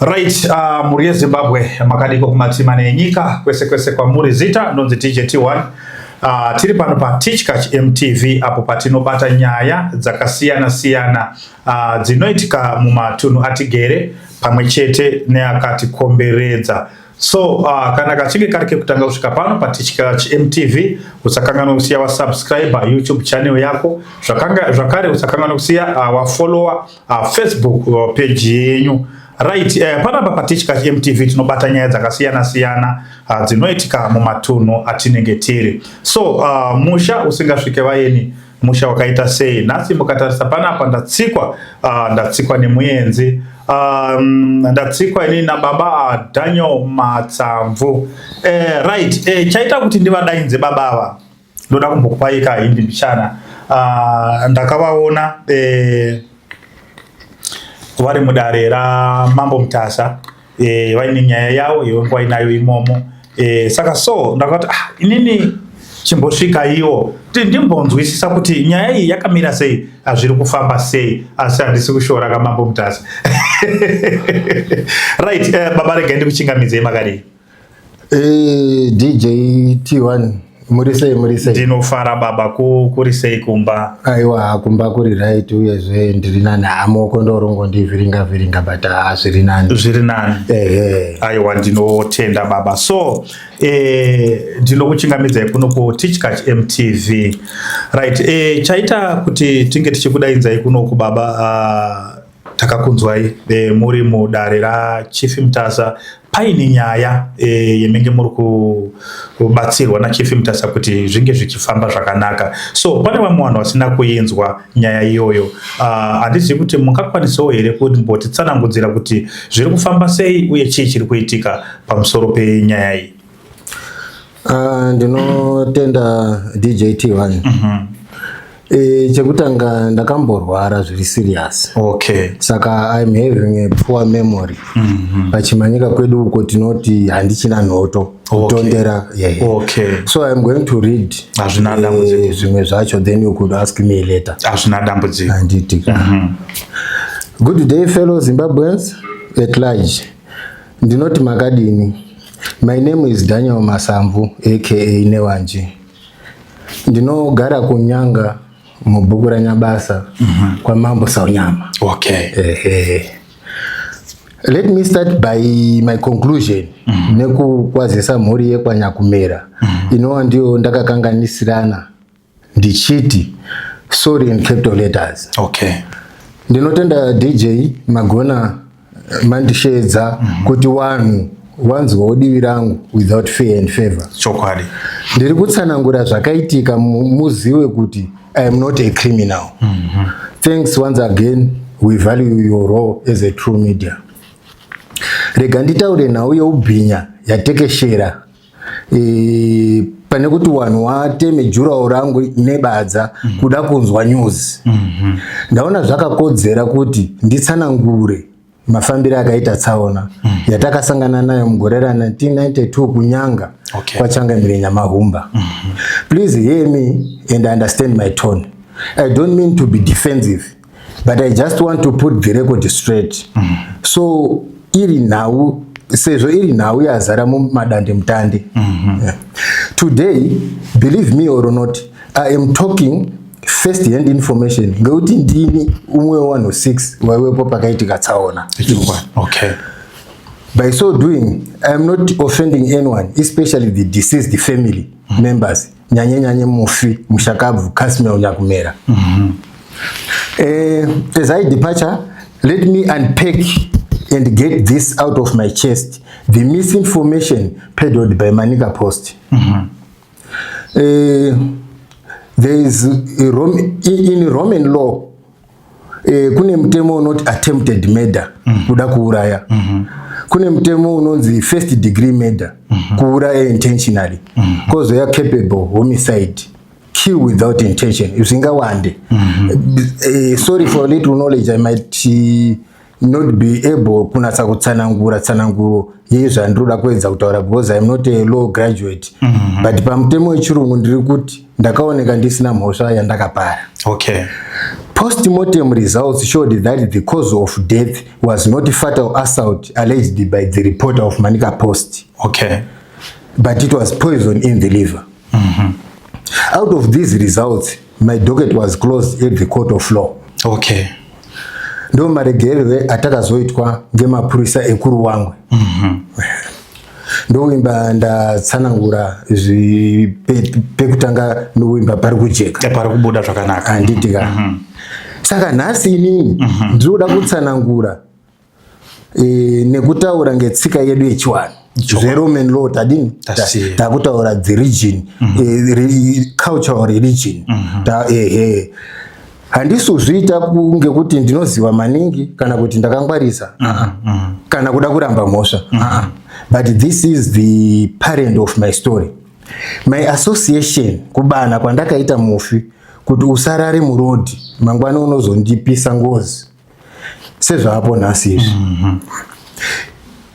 Right, mhuri yeZimbabwe, makadiko kumatima nenyika kwese kwese kwamuri. Zita ndonzi TJT1. Tiri pano paTichkach MTV apo patinobata nyaya dzakasiyana siyana dzinoitika mumatunhu atigere pamwe chete neakatikomberedza. So kana kachinge kari kekutanga kusvika pano paTichkach MTV, usakanganwa kusiya wasubscribe YouTube channel yako. Zvakare usakanganwa kusiya wafollowa Facebook page yenyu. Right, panapa paTichkach MTV tinobata nyaya dzakasiyana siyana dzinoitika mumatunhu atinenge tiri. So musha usingasvike vaeni musha wakaita sei? Nhasi mukatarisa panapa ndatsikwa, ndatsikwa nemuenzi, ndatsikwa inini nababa Daniel Matsamvu. Right, chaita kuti ndivadainze baba ava, ndoda kumbokupai kahindi mbichana. Ndakavaona vari mudare raMambo Mutasa, vaine nyaya yavo yevanguva inayo imomo. Saka so ndakati, ah, inini chimbosvika iwo kuti ndimbonzwisisa kuti nyaya iyi yakamira sei, zviri kufamba sei. Asi handisi kushora kaMambo Mutasa. Right, baba, regai ndikuchingamidzei. Makadii? DJ T1, muri sei, muri sei? Ndinofara baba. Kuri sei kumba? Aiwa, kumba kuri right, uyezve ndiri nani. Hamoko ndorongo ndivhiringa vhiringa, but haa, zviri nani. Zviri nani. Ehe. Aiwa, ndinotenda baba. So ndinokuchingamidzai kuno kuTichkach MTV. Right, chaita kuti tinge tichikudainzai kunoku baba, takakunzwai muri mudare raChief Mutasa paine nyaya yemenge muri kubatsirwa naChief Mutasa kuti zvinge zvichifamba zvakanaka. So pane vamwe vanhu vasina kuinzwa nyaya iyoyo. Handizivi kuti mungakwanisawo here kumbotitsanangudzira kuti zviri kufamba sei uye chii chiri kuitika pamusoro penyaya iyi. Ndinotenda DJ T1. Chekutanga ndakamborwara zviri serious. Saka I'm having a poor memory. Pachimanyika kwedu uko tinoti handichina nhoto. Kutondera. Yeah. So I'm going to read Hazvina dambudziko. Zvimwe zvacho, then you could ask me later. Hazvina dambudziko. Handiti. Good day, fellow Zimbabweans at large. Ndinoti makadini. My name is Daniel Masamvu, aka Newanji. Ndinogara kuNyanga mubhuku raNyabasa kwaMambo Saunyama. Ehe. Let me start by my conclusion nekukwazisa mhuri yekwaNyakumera inova ndiyo ndakakanganisirana, ndichiti sorry in capital letters. Ndinotenda DJ magona mandishedza kuti vanhu wanzwawo divi rangu without fear and favor. Ndiri kutsanangura zvakaitika muzive kuti I am not a criminal. Thanks once again, we value your role as a true media. Rega nditaure nhau yeubhinya yatekeshera pane kuti vanhu wateme jurawo rangu nebadza kuda kunzwa news. Ndaona zvakakodzera kuti nditsanangure mafambiro akaita tsaona yatakasangana nayo mugore ra1992 kuNyanga kwaChangamire Nyamahumba. Please hear me and understand my tone. I don't mean to be defensive, but I just want to put the record straight. So iri nhau, sezvo iri nhau yazara mumadande mutande. Yeah. Today, believe me or not, I am talking first hand information ngekuti ndini umwe wevanhu 6 waiwepo pakaitika tsaona. By so doing, I am not offending anyone, especially the deceased family members, nyanye nyanye mufi mushakabvu Casmel Nyakumera. As I departure, let me unpack and get this out of my chest, the misinformation peddled by Manica Post. There is a in Roman law, kune mutemo unoti attempted murder, kuda kuuraya. Kune mutemo unonzi first degree murder, kuuraya intentionally. Kozouya culpable homicide, kill without intention, zvingawande. Sorry for little knowledge, I might not be able kunatsa kutsanangura tsananguro yezvandiroda kuedza kutaura because I'm not a law graduate, but pamutemo wechirungu ndiri kuti ndakaoneka ndisina mhosva yandakapara. Postmortem results showed that the cause of death was not fatal assault alleged by the reporter of Manica Post, but it was poison in the liver. Out of these results, my docket was closed at the court of law. Ndo maregererwe atakazoitwa ngemapurisa ekuRuwangwe. Ndovimba ndatsanangura pekutanga, novimba pari kujeka. Pari kubuda zvakanaka. Handiti ka? Saka nhasi inini ndiri kuda kutsanangura nekutaura ngetsika yedu yechiwanhu. ZveRoman law tadini? Tasiya. Takutaura the region, cultural religion. Ehe, handisi kuzviita ngekuti ndinoziva maningi kana kuti ndakangwarisa kana kuda kuramba mhosva. But this is the parent of my story, my association, kubana kwandakaita mufi kuti usarare murodhi, mangwana unozondipisa ngozi sezvaapo nhasi izvi.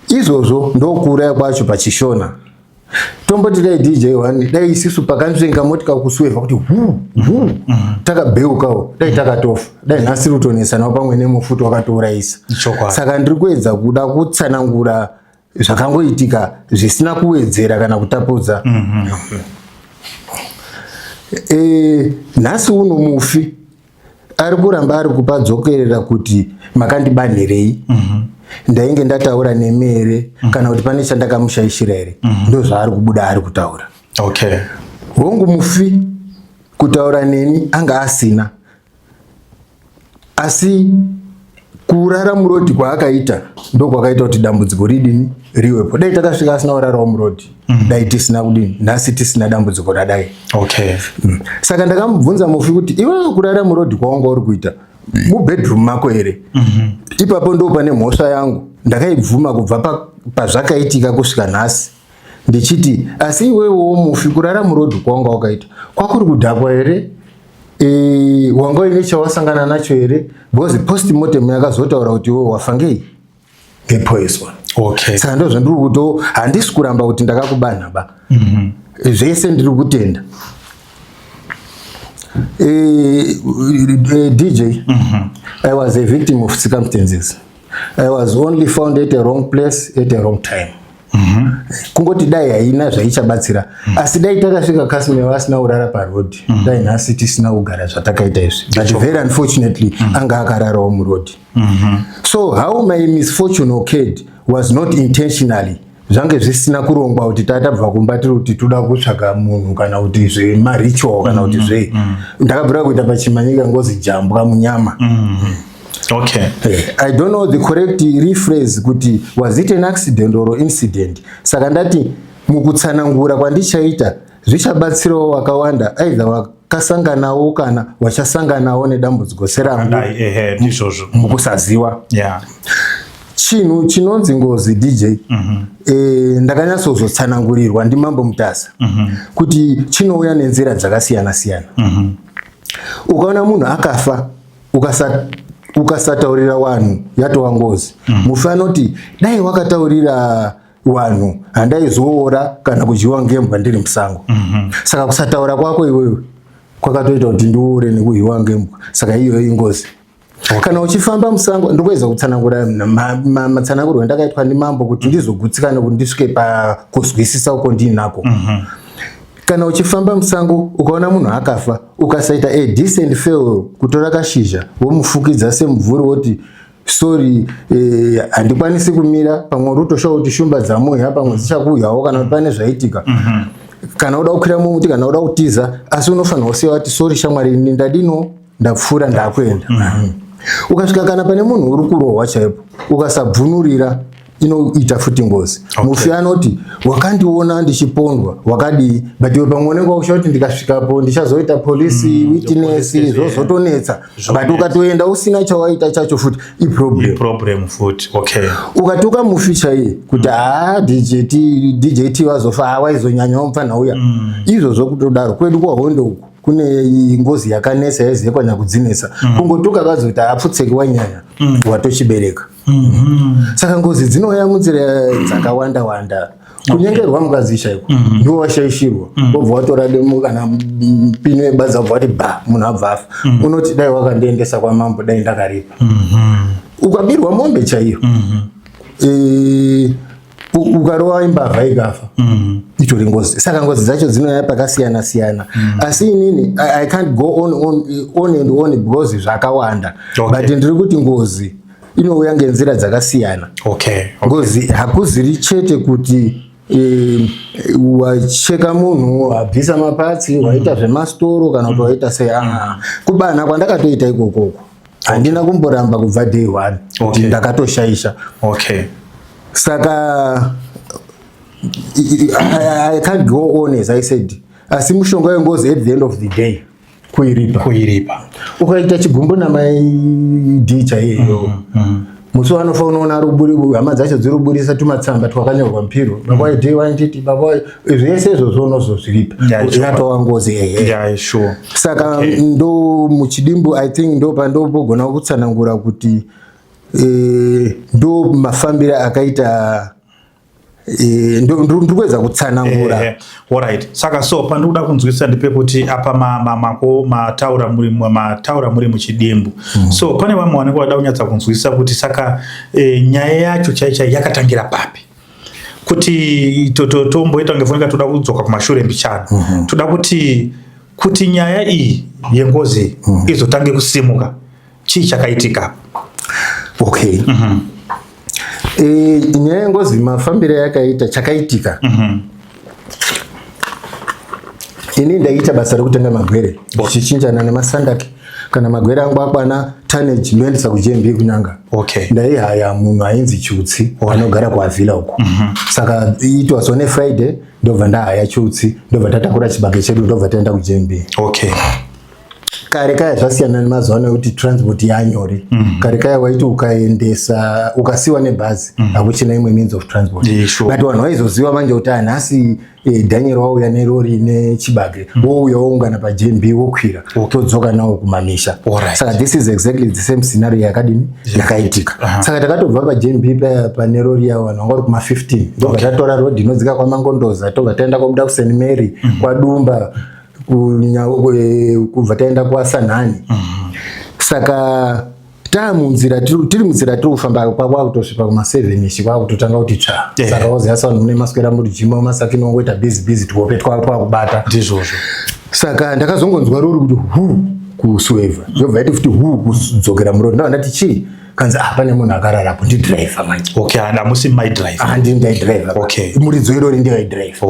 Izvozvo ndokuuraya kwacho pachishona. Tomboti dai DJ one, dai isisu pakanzvenga motika kuswevha kuti hu hu, takabheukawo, dai takatofa, dai nhasi rutonesanawo pamwe nemufuti wakatourayisa. Saka ndiri kuedza kuda kutsanangura zvakangoitika zvisina kuwedzera kana kutapudza. Nhasi uno mufi ari kuramba ari kupadzokerera kuti makandibanhirei, ndainge ndataura nemi here, kana kuti pane chandakamushaishira here? Ndo zvaari kubuda ari kutaura. Hongu, mufi kutaura neni anga asina, asi kurara murodhi kwaakaita ndo kwakaita kuti dambudziko ridini riwepo. Dai takasvika asina kurarawo murodhi, dai tisina kudini, nhasi tisina dambudziko radai. Saka ndakamubvunza mufi kuti iwewe kurara murodhi kwawanga uri kuita mubedroom mako here? Ipapo ndo pane mhosva yangu, ndakaibvuma kubva pazvakaitika kusvika nhasi, ndichiti asi iwewewo mufi, kurara murodhi kwawanga wakaita kwakuri kudhakwa here? Wanga uine chawasangana nacho here? Because postmortem yakazotaura kuti iwewe wafa ngei? Ngepoison. Saka ndo zvandiri kuto, handisi kuramba kuti ndakakubanha ba. Zvese ndiri kutenda. DJ, I was a victim of circumstances. I was only found at a wrong place at a wrong time. Kungoti dai haina zvaichabatsira, asi dai takasvika Casmir vasina kurara parodhi, dai nhasi tisina kugara zvatakaita izvi. But very unfortunately anga akararawo murodhi. So how my misfortune occurred was not intentionally. Zvange zvisina kurongwa kuti tatabva kumba tiri kuti toda kutsvaga munhu kana kuti zvemaritual kana kuti zvei. Ndakabvira kuita pachimanyika ngozi jambwa munyama. I don't know the correct rephrase kuti was it an accident or incident. Saka ndati mukutsanangura kwandichaita zvichabatsirawo vakawanda, either wakasanganawo kana wachasanganawo nedambudziko serangu Dai, ehe, ndizvozvo. Mukusaziwa. Chinhu chinonzi ngozi, DJ, ndakanyatsozotsanangurirwa ndimambo Mutasa kuti chinouya nenzira dzakasiyana siyana. Ukaona munhu akafa, ukasataurira vanhu, yatova ngozi. Mufi anoti dai wakataurira vanhu handaizoora kana kudyiwa ngembwa ndiri musango. Saka kusataura kwako iwewe kwakatoita kuti ndiure nekudyiwa ngembwa. Saka iyoyo ingozi. Kana uchifamba musango, ndikuedza kutsanangura matsanangurwo andakaitwa ndimambo kuti ndizogutsikana, kuti ndisvike pakuzwisisa uko ndinako. Kana uchifamba musango ukaona munhu akafa, ukasaita a decent farewell, kutora kashizha womufukidza semubvuri, woti sorry, handikwanisi kumira, pamwe uri kutoshawa kuti shumba dzamuya, pamwe dzichakuuyawo, kana kuti pane zvaitika, kana uda kukwira mumuti, kana uda kutiza, asi unofanirwa kusiya wati sorry shamwari, ini ndadino ndapfuura, ndakuenda. Ukasvika kana pane munhu uri kurohwa chaipo, ukasabvunurira, inoita futi ngozi. Mufi anoti wakandiona ndichipondwa, wakadii? But iwe pamwe unenge wakusha kuti ndikasvikapo ndichazoita police witness, police, zvozotonetsa. Zvonetsa. But ukatoenda usina chawaita chacho futi iproblem. Iproblem futi, okay. Ukatuka mufi chaiye kuti haa, DJT, DJT wazofa, haa, waizonyanyawo mupfanha uya. Izvozvo kutodaro kwedu kwaHondo uku kune ngozi yakanetsa yaizekwa nyakudzinetsa. Kungotuka kadzi kuti hapfutseki wanyanya, watochibereka. Saka ngozi dzinouya munzira dzakawanda wanda. Kunyengerwa mukadzi chaiko, ndiwo washaishirwa, wobva watora demo kana mupini webadza, wobva wati ba, munhu abva afa. Unoti dai wakandiendesa kwamambo, dai ndakaripa. Ukabirwa mombe chaiyo, ukarova imbavha ikafa, itori ngozi. Saka ngozi dzacho dzinouya pakasiyana siyana, asi inini I can't go on and on because zvakawanda. But ndiri kuti ngozi inouya ngenzira dzakasiyana. Ngozi hakuziri chete kuti wacheka munhu, wabvisa mapatsi, waita zvemasitoro kana kuti waita sei. Aa, kubana kwandakatoita ikokoko handina kumboramba kubva day one kuti ndakatoshaisha. Saka I can't go on, as I said, asi mushonga wengozi at the end of the day kuiripa. Kuiripa. Ukaita chigumbu namai D chaiyeyo, musi wanofa unoona hama dzacho dziri kuburisa tumatsamba twakanyorwa mupiro, baba waD wainditi, baba zvese izvozvo unozozviripa. Yatova ngozi, ehe. Saka ndo muchidimbu, I think ndo pandopogona kutsanangura kuti ndo mafambiro akaita, ndiri kuedza kutsanangura. Alright, saka so pandikuda kunzwisisa ndepekuti apa mako mataura muri muchidimbu. So pane vamwe vanenge vada kunyatsa kunzwisisa kuti saka nyaya yacho chai chai yakatangira papi, kuti tomboita kunge fonika toda kudzoka kumashure mbichana. Toda kuti nyaya iyi yengozi izotange kusimuka, chii chakaitika? Okay. Nyaya yengozi mafambiro yakaita, chakaitika, ini ndaiita basa rekutenga magwere ndichichinjana nemasandaki. Kana magwere angu akwana tonnage, ndoendesa kuGMB kunyanga. Ndaihaya munhu ainzi Chutsi, anogara kuAvila uko. Saka it was on a Friday, ndobva ndahaya Chutsi, ndobva tatakura chibage chedu, ndobva taenda kuGMB. Kare kaya, zvasiyana nemazuva ano ekuti transport yanyore. Kare kaya waiti ukaendesa, ukasiwa nebhazi, hakuchina imwe means of transport. But vanhu vaizoziva manje kuti anhasi Daniel wauya nerori nechibage, wouya woungana paGMB, wokwira, todzoka nawo kumamisha. Saka this is exactly the same scenario yakadini, yakaitika. Saka takatobva paGMB paya pane rori yavo, vanhu vanga vari kuma15, ndobva tatora rodhi inodzika kwaMangondoza, tobva taenda kwabuda kuSt Mary, kwaDumba, kubva taenda kwaSanhani. Saka taamunzira, tiri munzira, tiri kufamba, kwakutosvika kuma7 ishi, kwakutotanga kuti tsva. Saka woziva vanhu mune maswera muri jimo masaki, nongoita busy busy, tuhope twakubata. Ndizvozvo. Saka ndakazongonzwa rori kuti hu kuswevha, ndobva yaiti futi hu kudzokera murori. Ndabva ndati chii? Kanzi, ah, pane munhu akararapo. Ndidhiraivha manje. Okay, and hamusi maidrive? Handi ndaidhiraivha. Muridzo irori ndiyo aidhiraivha.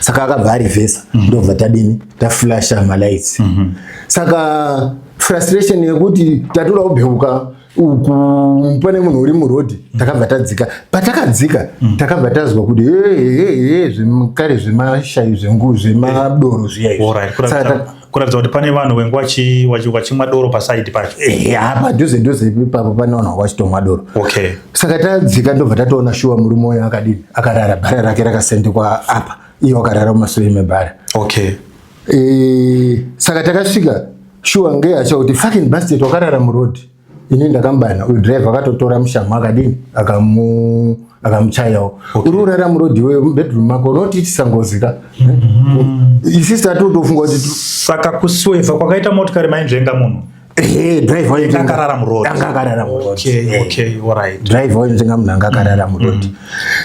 Saka akabva arivhesa, ndobva tadini, taflasha malights. Saka frustration yekuti tatoda kubheuka uku pane munhu uri murodhi, takabva tadzika. Patakadzika, takabva tazwa kuti he zvekare zvemashayi, zvengu zvemadoro zviya izvi. Saka Kuratidza kuti pane vanhu vengu vachimwa doro pasaidi pacho. Padhuze dhuze ipapo pane vanhu vanga vachitomwa doro. Saka tadzika, ndobva tatoona shuwa murume uyo akadini, akarara, bhara rake rakasendekwa apa, iye wakarara mumasure mebhara. Saka takasvika shuwa ngeyacho kuti fucking bastard wakarara murodhi. Ini ndakambana uyu driver, akatotora mushamu, akadini, akamuchayawo. Uri urara murodhi iwewe mubedroom mako, unotiitisa ngozi ka. Isisi tatotofunga kuti Saka kuswevha kwakaita motikari, mainzvenga munhu? Driver wainzvenga. Akarara muroad. Anga akarara murodhi. Okay, alright. Driver wainzvenga munhu anga akarara murodhi.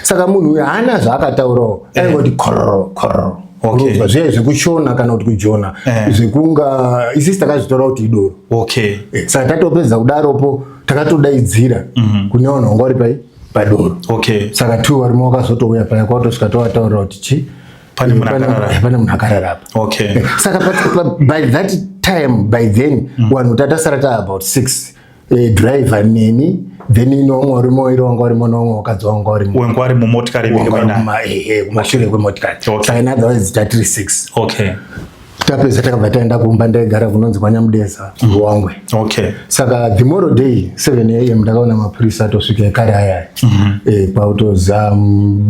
Saka munhu uyu haana zvaakataurawo, aingoti kororo kororo. Unobva zviya zvekushona kana kuti kujona, zvekunga isisi takazvitora kuti idoro. Saka tatopedza kudaropo, takatodaidzira kune vanhu vanga vari pai padoro. Saka two varume vakazotouya paya, kwatosvika tovataurira kuti chi Pane munhu akarara. Pane munhu akarara apa. Saka by that time, by then, vanhu tatasara ta about six, driver neni, then ino vamwe varume vairi vanga varimo, nevamwe vakadzi vanga varimo. Wengu ari mumotikari Wanga imene vari muinayo. Kumashure kwemotikari. Saka in other words tatiri six. Tapedza, takabva taenda kumba. Ndaigara kunonzi kwaNyamudeza, Ruwangwe. Saka the morrow day, 7 a.m., ndakaona mapurisa atosvika ekare ayaya. Kwautoza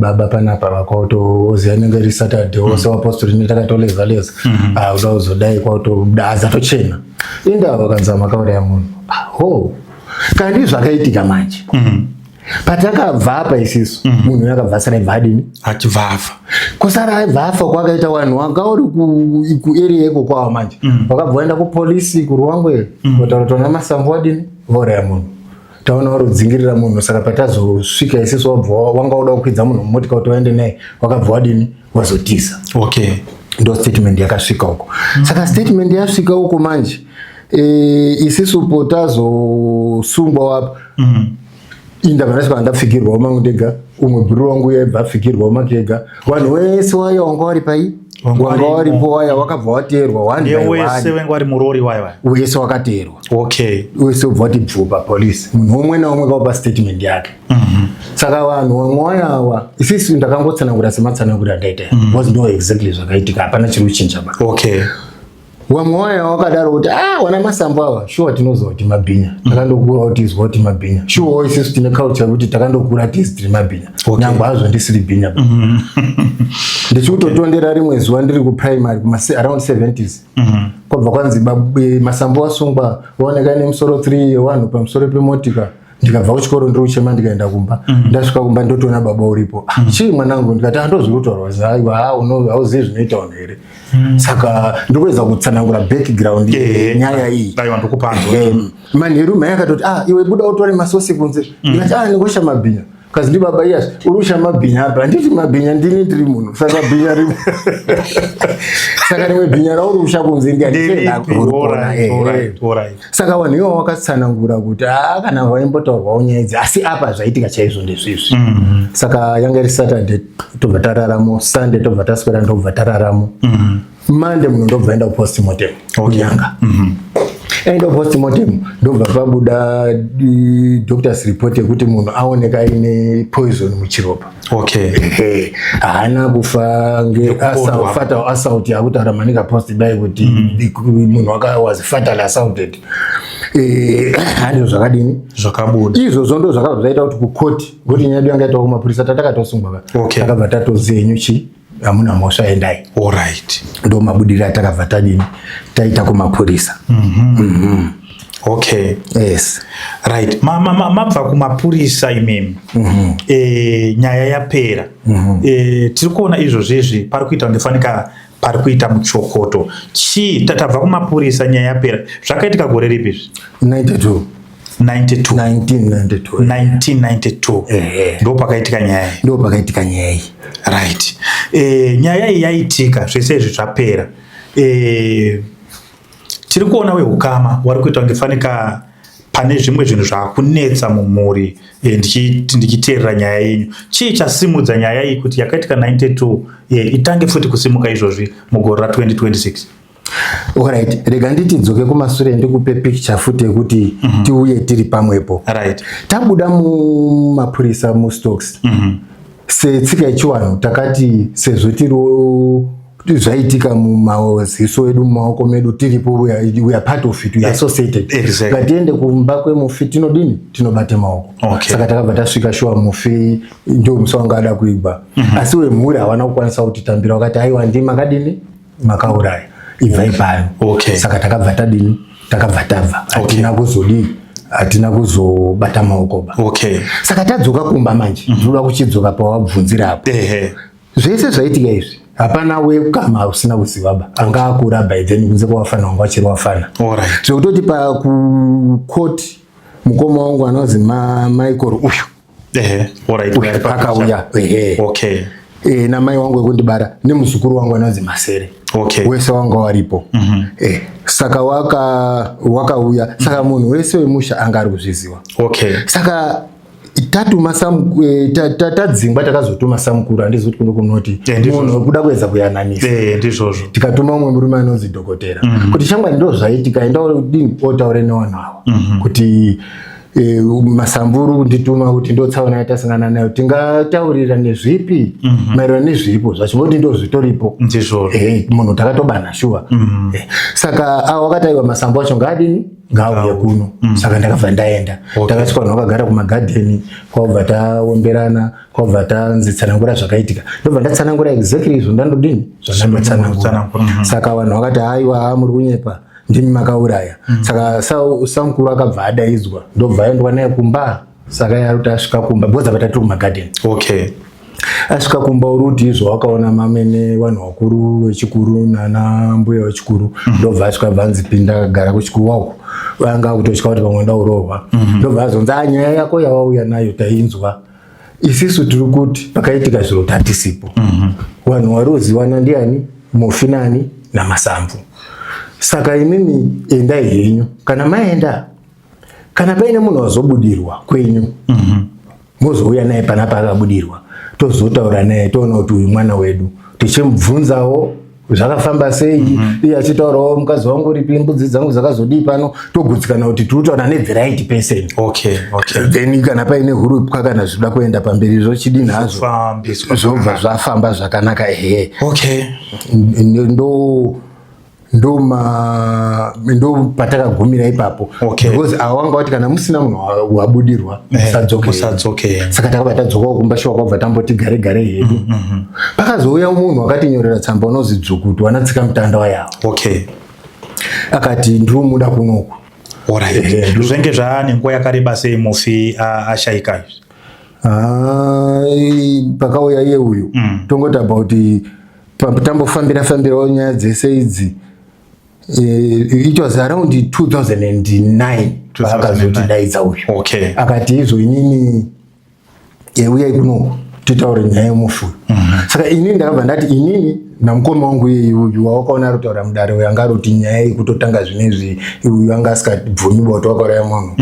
baba panapa, vakwautoziva inenge iri Saturday, wose vapostori netakatoleza leza. Ah, uda kuzodai, kwautobuda azatochena inda, vakanzi makauraya munhu. Ah, ho, kandi zvakaitika manje. Patakabva apa isisu, munhu uyu akabva asara ibva adini? Achibva afa. Kusara aibva afa kwakaita vanhu wanga uri kuarea iko kwavo manje, wakabva waenda kupolisi kuRuwangwe, kutaura kuti vana Masambo wadini? Vauraya munhu, taona vari kudzingirira munhu. Saka patazosvika isisu, wabva wanga uda kukwidza munhu mumotika kuti waende naye, wakabva wadini? Wazotiza. Ndo statement yakasvika uko. Saka statement yasvika uko manje, isisu potazosungwa wapa, indabva ndasvika ndapfikirwawo mangu ndega, umwe bhuru wangu yaibva apfikirwawo make ega. Vanhu wese waya wanga wari pai, Wanga wanga warimo. waripo waya wakabva wateerwa one by Wese one. wenge wari murori wayo wayo. Wese wakateerwa. Wese ubva wati bvu papolisi, munhu umwe naumwe kaupa statement yake. Saka vanhu vamwe wayawa, isisu ndakangotsanangura sematsanangura andaita, because ndo exactly zvakaitika, hapana chiri kuchinja ba. Vamwe waya wakadaro kuti, ah, wana Masambo ava shuwa tinoziva kuti mabhinya, takandokura kuti izwa kuti mabhinya. Shuwawo isisu tine culture yekuti takandokura tizi tiri mabhinya. Nyangwe hazvo ndisiri bhinya ba. Ndichikutotondera rimwe zuva ndiri kuprimary kuma around 70s, kwabva kwanzi Masambo wasungwa, waoneka nemusoro 3 yevanhu pamusoro pemotika. Ndikabva kuchikoro ndiri kuchema, ndikaenda kumba. Ndasvika kumba ndotoona baba uripo. "Ah, chii mwanangu?" Ndikati, "Handozviri kutaurwa." Aiwa, hauzivi zvinoita vanhu here? Saka ndikuedza kutsanangura background nyaya iyi. Aiwa, ndikupanzwa. Manheru mai akatoti, "Ah, iwe, buda utore masosi kunze." Ndikati, "Ah, ndingosha mabhinya." Kazi ndi baba, "Iyasi uri kusha mabhinya apa?" Handiti mabhinya ndini, ndiri munhu, saka bhinya rimwe, saka rimwe bhinya rauri kusha kunze Nderipi? ndiani? Alright. Saka vanhu ivo vakatsanangura kuti aa, kana vaimbotaurwawo nyaya idzi, asi apa zvaitika chaizvo ndezvizvi. Saka yanga iri Saturday, tobva tararamo. Sunday tobva taswera, ndobva tararamo. Monday munhu ndobva enda kupostmortem kuNyanga. Aenda kupostmortem, ndobva pabuda doctors report yekuti munhu aoneka aine poison muchiropa. Ehe, haana kufa Nekupondwa. ngefatal assault yakutaura Manica Post dai kuti munhu was fatal assaulted. Handizvo zvakadini? Zvakabuda. Izvozvo ndo zvakabva zvaita kuti kukoti, ngokuti nyaya yedu yanga yaitwa kumapurisa, tatakatosungwa ka. Takabva tatozi, "Henyu chi hamuna mhosva, endai." Ndo mabudiro atakabva tadini, taita kumapurisa. Yes. Right, mabva kumapurisa imimi, nyaya yapera. Tiri kuona izvozvizvi pari kuita kunge fanika pari kuita muchokoto. Chii? Tabva kumapurisa, nyaya yapera. Zvakaitika gore ripi izvi? 92. 92? 1992. 1992. Ehe. Ndo pakaitika nyaya iyi. Ndo pakaitika nyaya iyi. Right, nyaya iyi yaitika, zvese izvi zvapera. Tiri kuona wehukama wari kuita kunge fanika pane zvimwe zvinhu zvaakunetsa mumhuri. Ndichiteerera nyaya yenyu, chii chasimudza nyaya iyi kuti yakaitika 92 itange futi kusimuka izvozvi mugore ra2026? Alright, rega nditi dzoke kumasure, ndikupe picture futi yekuti tiuye tiri pamwepo. Tabuda mumapurisa mustocks, setsika yechiwanhu takati sezvo tiriwo zvaitika mumaziso edu, mumaoko medu tiripo, we are part of it, we are associated. Ngatiende kumba kwemufi, tinodini? Tinobate maoko. Saka takabva tasvika, shuwa mufi ndio musi wanga ada kuigwa, asi wemhuri hawana kukwanisa kutitambira, vakati, "Aiwa, ndimi makadini? Makauraya, ibvai pano." Saka takabva tadini? Takabva tabva, hatina kuzodii, hatina kuzobata maoko ba. Saka tadzoka kumba manje, ndinoda kuchidzoka pawabvunzira apo. Zvese zvaitika izvi, hapana wekama usina kuziva ba, anga akura by then, kunze kwawafana wanga wachiri wafana. Zvekutoti pakukoti mukoma wangu anonzi Michael uyu Ehe, alright. uyu akauya, ehe. Namai wangu wekundibara nemuzukuru wangu anonzi Masere. Wese wanga waripo. Saka wakauya, saka munhu wese wemusha anga ari kuzviziva. Saka tatuma tadzingwa, takazotuma samukuru, handizi kuti kuno kunoti Ndizvozvo. munhu wekuda kuedza kuyananisa. Ndizvozvo. Tikatuma umwe murume anonzi dhokotera kuti, "Shamwari, ndo zvaitika, enda udini otaure nevanhu ava kuti Masamburu kundituma kuti ndotsaona yatasangana nayo, tingataurira nezvipi maererano nezviripo zvacho, ngokuti ndo zvitoripo." Ndizvozvo. Munhu takatobana shuwa. Saka avo wakati, "Aiwa, Masambo acho ngaadini? Ngaauye kuno." Saka ndakabva ndaenda. Takasvika, vanhu vakagara kumagadheni, kwabva taomberana, kwabva tanzi, "Tsanangura zvakaitika." Ndobva ndatsanangura exactly izvo ndandodini, zvandandotsanangura. Tsanangura. Saka vanhu vakati, "Aiwa, muri kunyepa, ndimi makauraya." Saka samukuru akabva adaidzwa, ndobva aendwa naye kumba. Saka iye ari kuti asvika kumba, because apa tatiri kumagadheni. Asvika kumba, uri kuti izvo wakaona mamene vanhu vakuru vechikuru nana mbuya vechikuru. Ndobva asvika, bvanzi pinda, gara kuchikuru wako. Vanga akutotya kuti pamwe ndaurohwa. Ndobva azonzi, a nyaya yako yawauya nayo tainzwa isisu, tiri kuti pakaitika zviro tatisipo. Vanhu vari kuziwana ndiani? Mufi nani? NaMasamvu. Saka imimi endai henyu. Kana maenda, kana paine munhu wazobudirwa kwenyu, mozouya naye panapa akabudirwa, tozotaura naye, toona kuti uyu mwana wedu, tichimubvunzawo zvakafamba sei. Iye achitaurawo, mukadzi wangu uripi, mbudzi dzangu dzakazodii pano, togutsikana kuti tiri kutaura nethe right person. Then kana paine hurupwa kana zvinoda kuenda pamberi, zvochidini hazvo? Fambiswa. Zvobva zvafamba zvakanaka, ehe. Ndo patakagumira ipapo. Because avo vanga vati kana musina munhu wabudirwa, musadzoke. Musadzoke. Saka takabva tadzokawo kumba shuwa, kwabva tamboti gare gare hedu. Pakazouya munhu akatinyorera tsamba unozi Dzvukutu, wanatsika mutanda wayawo. Akati ndinomuda kunoku. Zvenge zvaane nguva yakareba sei mufi ashaika izvi? Ah, pakauya iye uyu, tongoti about tambofambira fambirawo nyaya dzese idzi, it was around 2009 paakazotidaidza uyu. Akati izvo inini, uyai kunoku titaure nyaya yemufi uyu. Saka inini ndakabva ndati inini namukoma wangu iyeye uyu wawakaona ari kutaura mudare uyu, anga aroti nyaya yekutotanga zvinezvi, uyu anga asikabvumi kuti wakauraya munhu.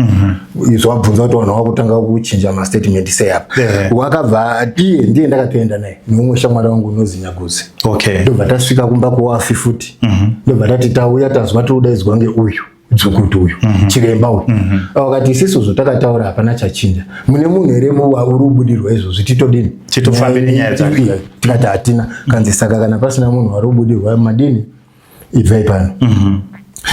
Izvo wabvunza kuti vanhu vakutanga kuchinja mastatement sei apa. Wakabva iye ndiye ndakatoenda naye neumwe shamwari wangu unozi Nyaguzi. Ndobva tasvika kumba kuwafi futi. Ndobva tati tauya, tazwa tiri kudaidzwa ngeuyu Dzukutu uyu, chiremba uyu. Wakati isisu zvotakataura hapana chachinja. Mune munhu here uri kubudirwa izvozvi, titodini? Titofambe nenyaya dzake. Iya, tikati hatina. Kanzi saka kana pasina munhu wari kubudirwa, madini, ibvai pano.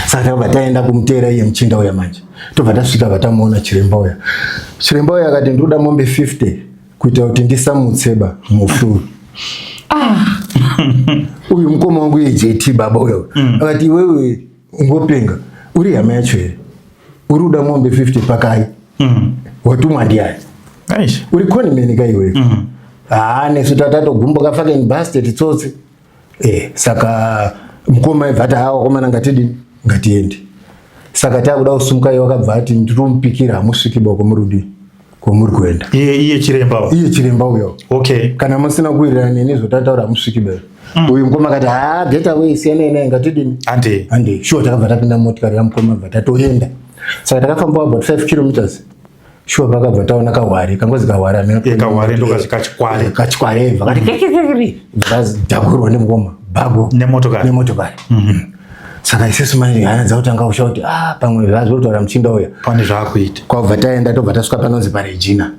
Saka takabva taenda kumuteera iye muchinda uya manje. Tobva tasvika, vatamuona chiremba uya. Chiremba uya akati ndinoda mombe 50 kuita kuti ndisamutseba mufi uyu. Uyu mukoma wangu iye JT baba uyo akati, iwewe ungopenga, uri hama yacho here? Uri kuda mombe 50 pakai? Watumwa ndiani? Aish. Uri conman ka iwewe? Haa, nesu tatatogumbuka, fucking bastard, tsotsi. Saka mukoma ibva ati, hawa komana, ngatidini, ngatiende. Saka takuda kusumuka, iye wakabva ati nditomupikira, hamusviki ba kwamuri kwamuri kuenda. Iye chiremba uyu? Iye chiremba uyo. Kana musina kuwirirana neni zvotataura, hamusviki ba. Uyu mukoma akati, ha, get away, siyanai naye, ngatidini. Ande. Hande. Sure, takabva tapinda mumotikari yamukoma, bva tatoenda. Saka takafamba about 5 kilometers, sure, pakabva taona kahwari kangozi kahwari hameno. Kahwari ndokazi kachikware. Kachikware, vakati kekekekere, zvakadhakurwa nemukoma bhago. Nemotokari. Nemotokari. Saka isusu manje hana dzakutanga kusha kuti, ah, pamwe zvazvotaura muchinda uya. Pane zvaakuita. Kwabva taenda, tobva tasvika panonzi paRegina.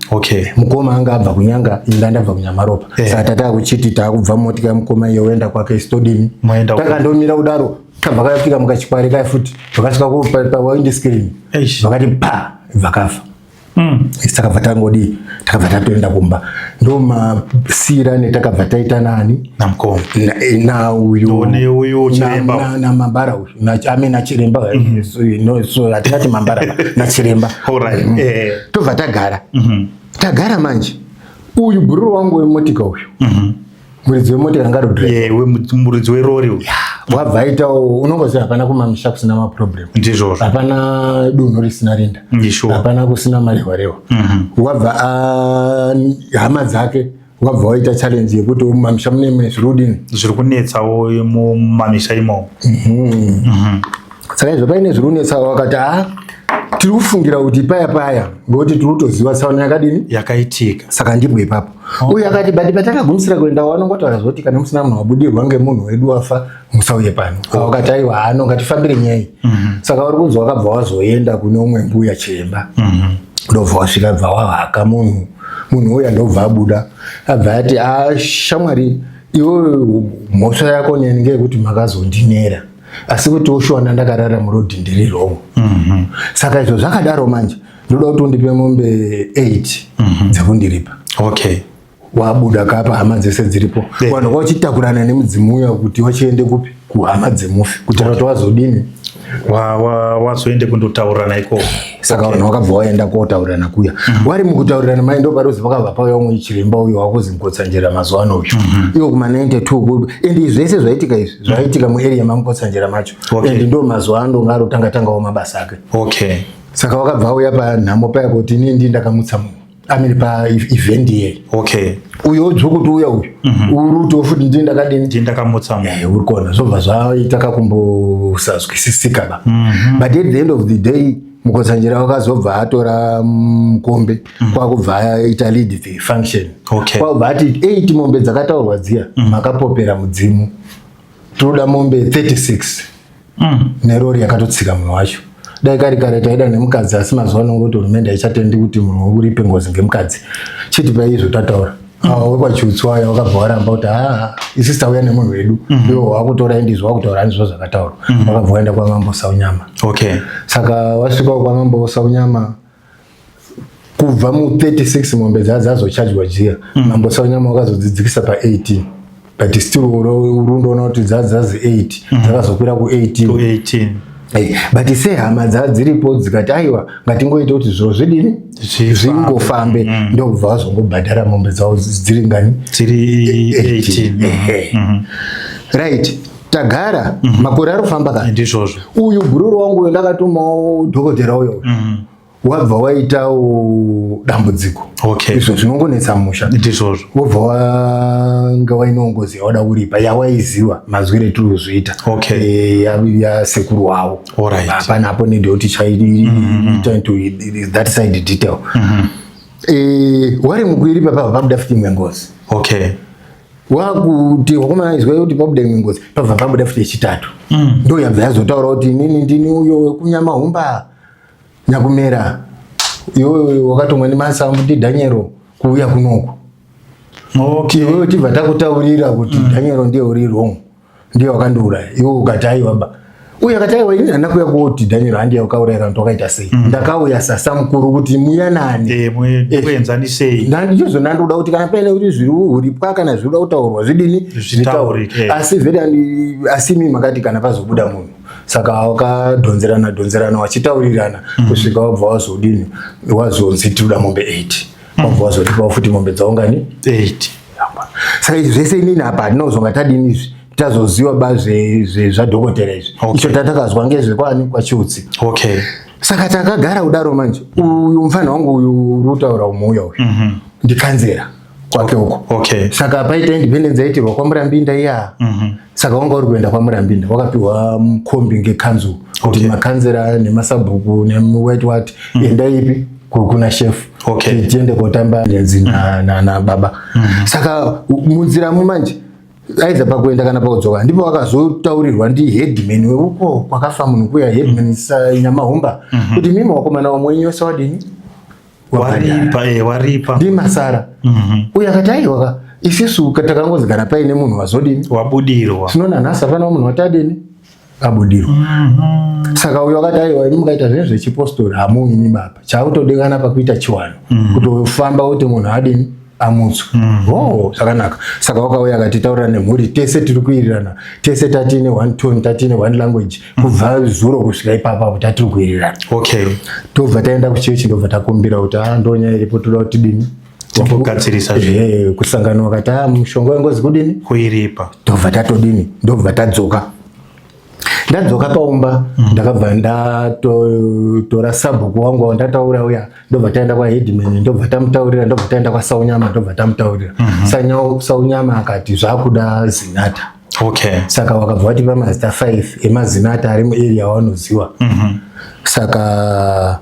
Mukoma anga abva kuNyanga, inga ndabva kuNyamaropa. Saka tataa kuchiti taakubva mumotika yamukoma iye, oenda kwake, isu todini? Moenda uko. Takandomira kudaro, kabva kafika mukachikware kaya futi, vakasvika pawindscreen. Eish. Vakati pa, vakafa. Isu takabva tangodii, takabva tatoenda kumba. Ndo masiyirane takabva taita nani? Namukoma. Nauyu. Neuyu chiremba. Namambara uyu, I mean nachiremba. No, so hatingati mambara ba, nachiremba. Tobva tagara. Tagara manje, uyu bhururu wangu wemotika uyu, muridzi wemotika anga ari Muridzi werori uyu. Wabva aitawo, unongoziva hapana kumamisha kusina maproblem. Ndizvozvo. Hapana dunhu risina rinda. Hapana kusina marehwa-rehwa. Wabva hama dzake wabva waita challenge yekuti mumamisha mune mune zviri kudini? Zviri kunetsawo mumamisha imomo. Saka izvo paine zviri kunetsawo, wakati, ha, tiri kufungira kuti paya paya, ngokuti tiri kutoziva tsaona yakadini. Yakaitika. Saka ndipo ipapo uyu akati, but patakagumisira kuenda, wanongotaura zvoti kana musina munhu wabudirwa ngemunhu wedu wafa, musauye pano. Wakati aiwa, hano ngatifambire nyaya iyi. Saka uri kunzi wakabva wazoenda kune umwe mbuya chiremba. Ndobva wasvika, bva wahaka munhu. Munhu uya ndobva abuda, abva ati, a shamwari iwewe, mhosva yako neni ngeyekuti makazondinera, asi kuti ushuwana ndakarara murodhi ndiri wrong. Saka izvo zvakadaro manje ndoda kuti undipe mombe 8 dzekundiripa. Wabuda kapa hama dzese dziripo. Vanhu vachitakurana nemudzimu uya kuti wachiende kupi? Kuhama dzemufi, kuti kuti wazodini. Wazoende kundotaurirana ikoko. Saka vanhu vakabva vaenda kotaurirana kuya. Wari mukutaurirana mai, ndo paruzi pakabva pauya umwe chiremba uyo wakuzi Mukotsanjera mazuva ano uyu. Iwo kuma 92 and zvese zvaitika izvi zvaitika muarea maMukotsanjera macho. And ndo mazuva ano nga arotanga tangawo mabasa ake. Saka wakabva auya panhamo paya kuti inini ndii ndakamutsa munhu, I mean, paevent iyeyi. Uyo dzvokuti uya uyu uri kuti futi ndii ndakadini? Ndii ndakamutsa munhu. Uri kuona zvobva zvaita kakumbosazwisisika ba. But at the end of the day Mukotsanjera wakazobva atora mukombe, kwakubva aita lead the function. Kwakubva ati 8 mombe dzakataurwa dziya, makapopera mudzimu, toda mombe 36 nerori yakatotsika munhu wacho. Dai kari kare taida nemukadzi, asi mazuva ano ngoti hurumende haichatendi kuti munhu uripe ngozi ngemukadzi. Chiti paizvo tataura awa wekwachiutswa aya wakabva waramba kuti haa, isi tauya nemunhu wedu, iwo wakutora indizvo wakutaura handizvo zvakataurwa. Wakabva waenda kwamambo Saunyama. Saka wasvika kwamambo Saunyama, kubva mu36 mombe dzaa dzazochajwa jiya, mambo Saunyama wakazodzidzikisa pa18, but still uri undoona kuti dzaa dzazi 8 dzakazokwira ku18. To 18. But sehama dzaa dziripo dzikati aiwa, ngatingoite kuti zviro zvidini? Zvifambe. Zvingofambe. Ndokubva vazongobhadhara mombe dzavo dziri ngani? Dziri 18. Ehe. Right, tagara makore arikufamba kana Ndizvozvo. Uyu bhururu wangu uyu ndakatumawo dhokotera uyo, wabva waitawo dambudziko. Izvo zvinongonetsa musha. Ndizvozvo. Wobva wanga waine ngozi yawada kuripa yawaiziva mazwire etiri kuzviita. Yasekuru wavo. Hapana apo nende kuti chaita into that side detail. Wari mukuiripa pabva pabuda futi imwe ngozi. Wakuti wakomana izwa kuti pabuda imwe ngozi, pabva pabuda futi yechitatu. Ndo yabva yazotaura kuti inini ndini uyo wekunyama humba nyakumera, iwewe wakatomwa nemasambu ndiDhanyero kuuya kunoku. Iwewe tibva takutaurira kuti Dhanyero ndiye uri wrong, ndiye wakandiuraya. Iwe ukati aiwa ba. Uye akati aiwa, ini handina kuuya kuti Dhanyero handiye wakauraya kana kuti wakaita sei. Ndakauya sasa mukuru kuti muyanane. Kuenzanisei. Ndandizvo ndandoda kuti kana paine kuti zviri uripwa kana zviri kuda kutaurwa zvidini? Zvitaurike. Asi very asi imi makati kana pazobuda munhu, saka wakadhonzerana dhonzerana wachitaurirana kusvika wabva wazodini, wazonzi tinoda mombe 8, wabva wazotipawo futi mombe dzaungani? 8. Saka izvi zvese inini apa hatina kuzonga tadini izvi, tazoziva ba zvadhokotera izvi. Icho tatakazwa ngezvekwani kwaChiutsi. Saka takagara kudaro manje uyu mufana wangu uyu uri kutaura umuuya uyu ndikanzera kwake uko. Saka paita independence yaitirwa kwaMurambinda iya. Saka wanga uri kuenda kwaMurambinda, wakapiwa mukombi ngekanzuru kuti makanzera nemasabhuku newhat what, enda ipi kuna shefu. Tiende kotamba nenzi nababa. Saka munziramo manje aidza pakuenda kana pakudzoka ndipo vakazotaurirwa ndi headman weuko kwakafa munhu kuya, headman Nyamahumba, kuti mimi wakomana wamwenyu wese wadini? Wabhadhara. Waripa, waripa. Ndimasara uyo akati aiwa ka, isisu takangozi kana paine munhu wazodini? Wabudirwa. Tinoona nhasi hapana munhu watadini abudirwa. Saka uyo akati aiwa, imi mukaita zvinhu zvechipostori hamuini baba, chaakutodikana pakuita chiwano kutofamba kuti munhu adini? Amutswe. Oh, zvakanaka. Saka wakauya akatitaurira nemhuri tese tiri kuwirirana tese, tatine one tone, tatine one language kubva zuro kusvika ipapo apo tatiri kuwirirana. Tobva taenda kuchechi, ndobva takumbira kuti a, ndonyaya iripo, toda kuti tidini? Timbogadzirisa zvinhu. Kusangana wakati a, mushonga wengozi kudini? Kuiripa. Ndobva tatodini, ndobva tadzoka. Ndadzoka paumba, ndakabva ndatora sabhuku wangu wandataura uya, ndobva taenda kwaheadman, ndobva tamutaurira, ndobva taenda kwaSaunyama, ndobva tamutaurira. Saunyama akati zvakuda zinata. Saka wakabva watipa mazita 5 emazinata ari muarea wanoziwa. Saka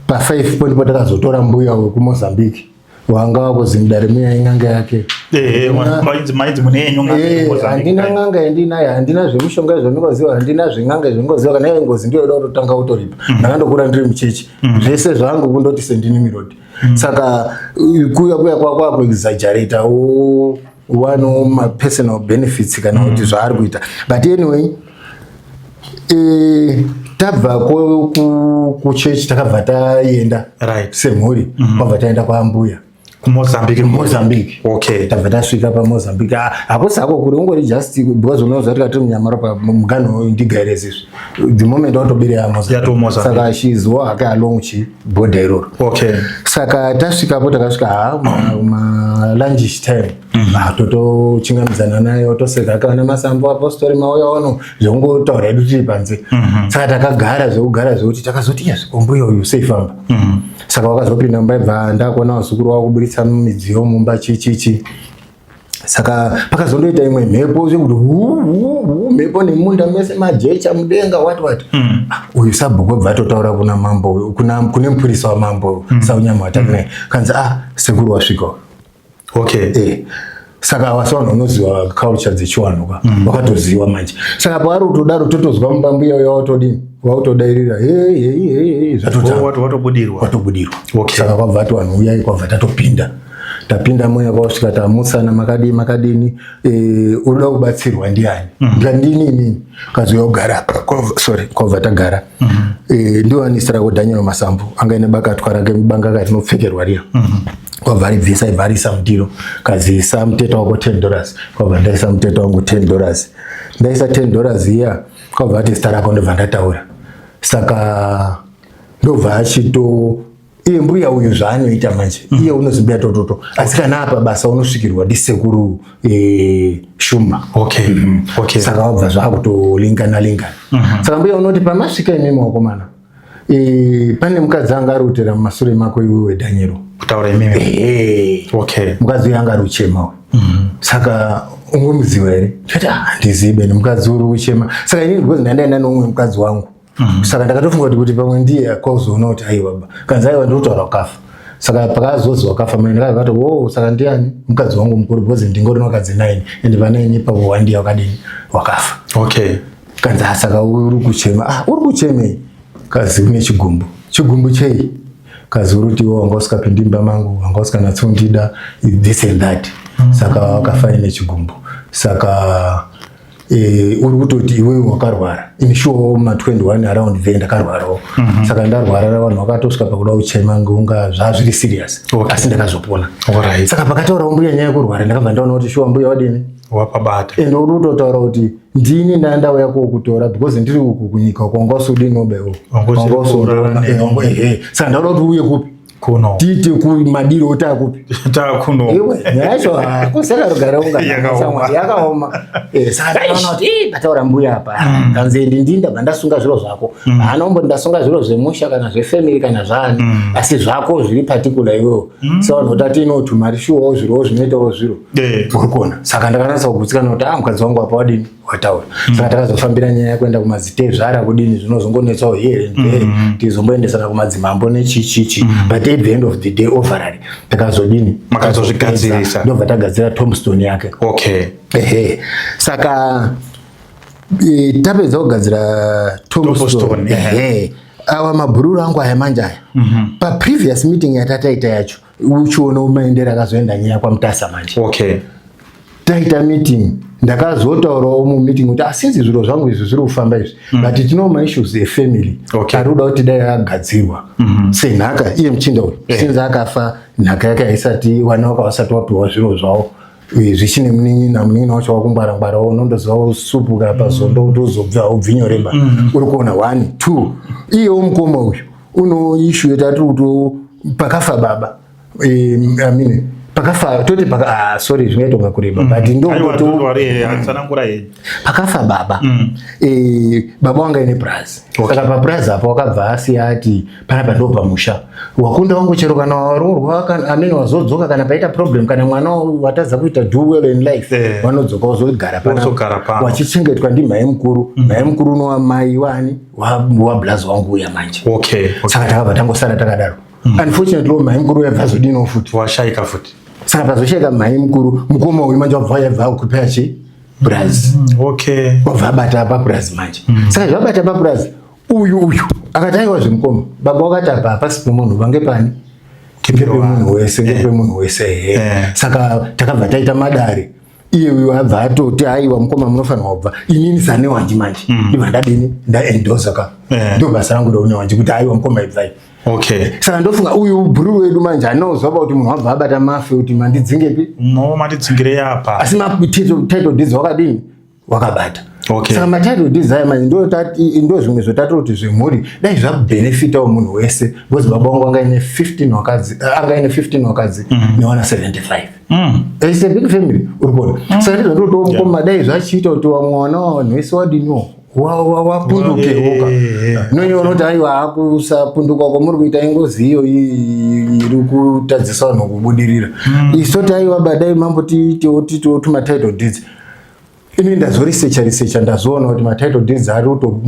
pa5 po ndipo takazotora mbuya wekuMozambique wanga wakuzi mudare muya in'anga yake. Mainzi mune yenyu n'anga yekuMozambique. Handina n'anga yandinayo, handina zvemushonga zvandingoziva, handina zven'anga zvandingoziva. Kana ive ngozi ndiyo yoda kutotanga kutoripa. Ndakandokura ndiri muchechi, zvese zvangu kundoti sendini mirodi. Saka kuya kuya kwakuexaggerata wano mapersonal benefits kana kuti zvaari kuita. But anyway, tabva kuchechi takabva taenda semhuri, kwabva taenda kwaambuya. Kumozambique. Mozambique. Tabva tasvika paMozambique. Ah, hakusi hako kuri, ungori just because unoziva tikati munyamaropa muganho ndigairezi izvi, the moment watobira. Yato Mozambique. Saka she's hake along chi border iroro. Saka tasvikapo, takasvika ha malunch time. Ah, totochingamidzana nayo, toseka kana masambo apostori mauya ono, zvongotaura hedu tiri panze. Saka takagara zvekugara, zvekuti takazoti iya zvikombo uyu seifamba. Saka wakazopinda mumba, ibva ndakuona vazukuru wavo kuburitsa midziyo mumba, chichichi. Saka pakazondoita imwe mhepo zvekuti hu hu hu, mhepo nemunda mese, majecha mudenga, what what. Ah, uyu sabhuku obva atotaura kuna mambo, kune mupurisa wamambo Saunyama watanaye, kanzi, "Ah, sekuru wasvika." Saka wasi vanhu vanoziva culture dzechiwanhu ka, wakatoziva manje. Saka paari kutodaro, totozwa mumba mbuya uya watodini, wautodairira, "Hey, hey, hey, hey," zvatotanga. Watobudirwa. Watobudirwa. Saka kwabva ati, "Vanhu uyai." Kwabva tatopinda, tapinda muya, kwasvika tamutsana, "Makadii, makadini? Unoda kubatsirwa ndiani?" Ndikati, "Ndini inini." Kazouya kugara apa. Sorry, kwabva tagara. Ndiwani zita rako? "Daniel Masambo." Anga ine bakatwa rake, banga katinopfekerwa riya. Kwabva ribvisa, ibva arisa mundiro, kaziisa muteta wako $10. Kwabva ndaisa muteta wangu $10. Ndaisa $10 iya, kwabva ati, "Zita rako?" Ndobva ndataura. Saka ndobva achito iye mbuya uyu zvaanoita manje, iye unozi mbuya Tototo, asi kana apa basa unosvikirwa ndisekuru Shumba. Saka wabva zvakutolingana lingana. Saka mbuya unoti, "Pamasvika imimi wakomana, pane mukadzi anga ari kutera mumasure mako iwewe Daniel." Kutaura imimi. Ehe. "Mukadzi uyu anga ari kuchema uyu. Saka ungomuziva here?" Ndikati, "Ah, handizibe nemukadzi uri kuchema." Saka inini because ndandaenda neumwe mukadzi wangu, saka ndakatofunga kuti pamwe ndiye. Kwakuzoona kuti aiwa ba, kanzi, "Aiwa, ndikutaura wakafa." Saka pakazozi wakafa mai, ndakati, "Wo, saka ndiani?" Mukadzi wangu mukuru, because ndingori vakadzi 9 and pa9 ipapo wandiye wakadini, wakafa. Kanzi, "Ah, saka uri kuchema, ah, uri kuchemei?" Kazi, "Une chigumbu." "Chigumbu chei?" Kazi, "Uri kuti iwe wanga usikapindi mumba mangu, wanga usinganatsondida, this and that. Saka wakafa ine chigumbu. Saka uri kutoti iwewe wakarwara. Ini sure ma21 around there ndakarwarawo. Saka ndarwara, vanhu vakatosvika pakuda kuchema ngunga zvazviri serious." Asi ndakazopona. Saka pakataurawo mbuya nyaya yekurwara, ndakabva ndaona kuti shuwa mbuya wadini? Wapabata. Ende uri kutotaura kuti ndini ndandauya kokutora because ndiri uku kunyika uko, wanga usudini obewo. Wanga usiri kuurara neni. Saka ndauda kuti uye kupi? Kuno. Tiite kumadiro otakupi? Takuno. Iwe, nyaya yacho kuseka rugare. Yakaoma. Yakaoma. Saka ndakaona kuti ii pataura mbuya apa, kanzi ndi ndabva ndasunga zviro zvako. Haana kumboti ndasunga zviro zvemusha kana zvefamily kana zvaani, asi zvako zviri particular iwewo. Saka vanhu votati inotumari shuwawo zvirowo zvinoitawo zviro. Uri kuona, saka ndakanatsa kugutsikana kuti ah, mukadzi wangu apa wadini, wataura. Saka takazofambira nyaya yekuenda kumadzitezvara kudini, zvinozongonetsawo here and there, tizomboendesana kumadzimambo nechichichi, but at the end of the day, overall takazodini? Makazozvigadzirisa. Ndobva tagadzira tombstone yake. Ehe, saka tapedza kugadzira tombstone, Tombstone, ehe. ehe, awa mabhururu angu aya manje aya, paprevious meeting yatataita yacho, uchiona maendero akazoenda nyaya kwaMutasa manje, taita meeting, ndakazotaurawo mumeeting kuti asinzi zviro zvangu izvi zviri kufamba izvi, but tino maissues efamily ari kuda kuti dai agadzirwa senhaka. Iye muchinda uyu, sinzi akafa, nhaka yake haisati, vana vaka vasati wapiwa zviro zvavo. Zvichine munin'ina, munin'ina wacho wakungwarangwarawo, unondoziva supu pazondo kuti uzobva ubvinyoreba. Uri kuona, one two, iyewo mukoma uyu uno issue yetati kuti pakafa baba, I mean, pakafa toti paka, ah, sorry, zvinoita kunga kureba, but ndo Aiwa, kuti don't worry, tsanangura yenyu. Pakafa baba, baba wanga ine purazi. Saka papurazi apo wakabva asiya ati panapa ndo pamusha wakunda wangu, chero kana waroorwa kana amene wazodzoka, kana paita problem, kana mwana watadza kuita do well in life, vanodzoka wazogara Wozogara pano. Wachichengetwa ndimhai mukuru. Mhai mukuru unova mai wani, wablazi wangu uya manje. Saka takabva tangosara takadaro. Unfortunately, mhai mukuru yabva azodiniwo futi? Washaika futi. Saka pazoshaika mhai mukuru, mukoma uyu manje wabva yabva akupeya chi purazi. Wabva abata papurazi manje. Saka zvabata papurazi, uyu akati, "Aiwa, zvemukoma, baba wakati apa hapasi pemunhu, vange pani ngepemunhu wese, ngepemunhu wese." Ehe. Saka takabva taita madare. Iye uyu abva atoti, "Aiwa mukoma, munofanirwa kubva." Inini sane wanji manje ndibva ndadini, ndaendosa ka. Ndo basa rangu reune wanji kuti, "Aiwa mukoma, ibvai." Okay. Saka ndofunga uyu bhururu wedu manje anozwa kuti munhu wabva abata mafi kuti mandidzingepi. No, mandidzingirei apa. Asi matitle deeds wakadini? Wakabata. Okay. Saka matitle deeds aya manje ndo zvimwe zvotatoti zvemhuri dai zvakubhenefitawo munhu wese because baba wangu anga aine 15 vakadzi, anga aine 15 vakadzi newana 75. It's a big family, uri kuona. Saka ndizvo ndotowo mukoma dai zvachiita kuti vamwe vana vanhu vese wadiniwo wapundukewoka. Nonyona kuti aiwa, hakusapunduka kwamuri kuita ingozi iyo iri kutadzisa vanhu kubudirira. Isoti aiwa, badai mambotiitewo tiitewo tumatitle deeds. Ini ndazoresearcha researcha, ndazoona kuti matitle deeds ari kuto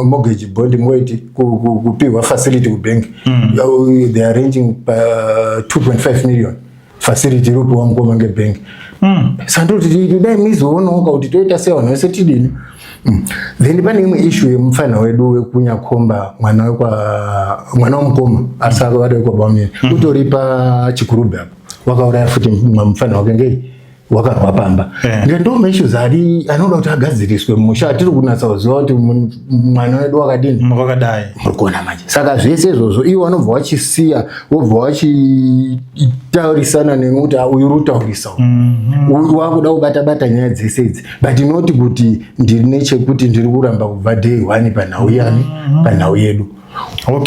mortgage bond ngoiti kupihwa facility kubank. They are ranging pa 2.5 million facility iri kupiwa mukoma ngebank. Saka ndoti dai mizoonawo kuti toita sei, vanhu vese tidini. Then pane imwe issue yemufana wedu wekunyakomba, mwana wekwa mwana wamukoma, asi akavada wekwabamini, utori pachikurubhi apo, wakauraya futi mufana wake ngei wakarwa pamba. Ndo maissues ari anoda kuti agadziriswe mumusha atiri kunatsa kuziva kuti mwana wedu wakadini. Wakadai. Muri kuona manje, saka zvese izvozvo iwo vanobva vachisiya, wobva vachitaurisana nemi kuti, "Ah, uyu uri kutaurisa uyu wakuda kubata bata nyaya dzese idzi." But not kuti ndiri nechekuti ndiri kuramba kubva day one panhau yani, panhau yedu.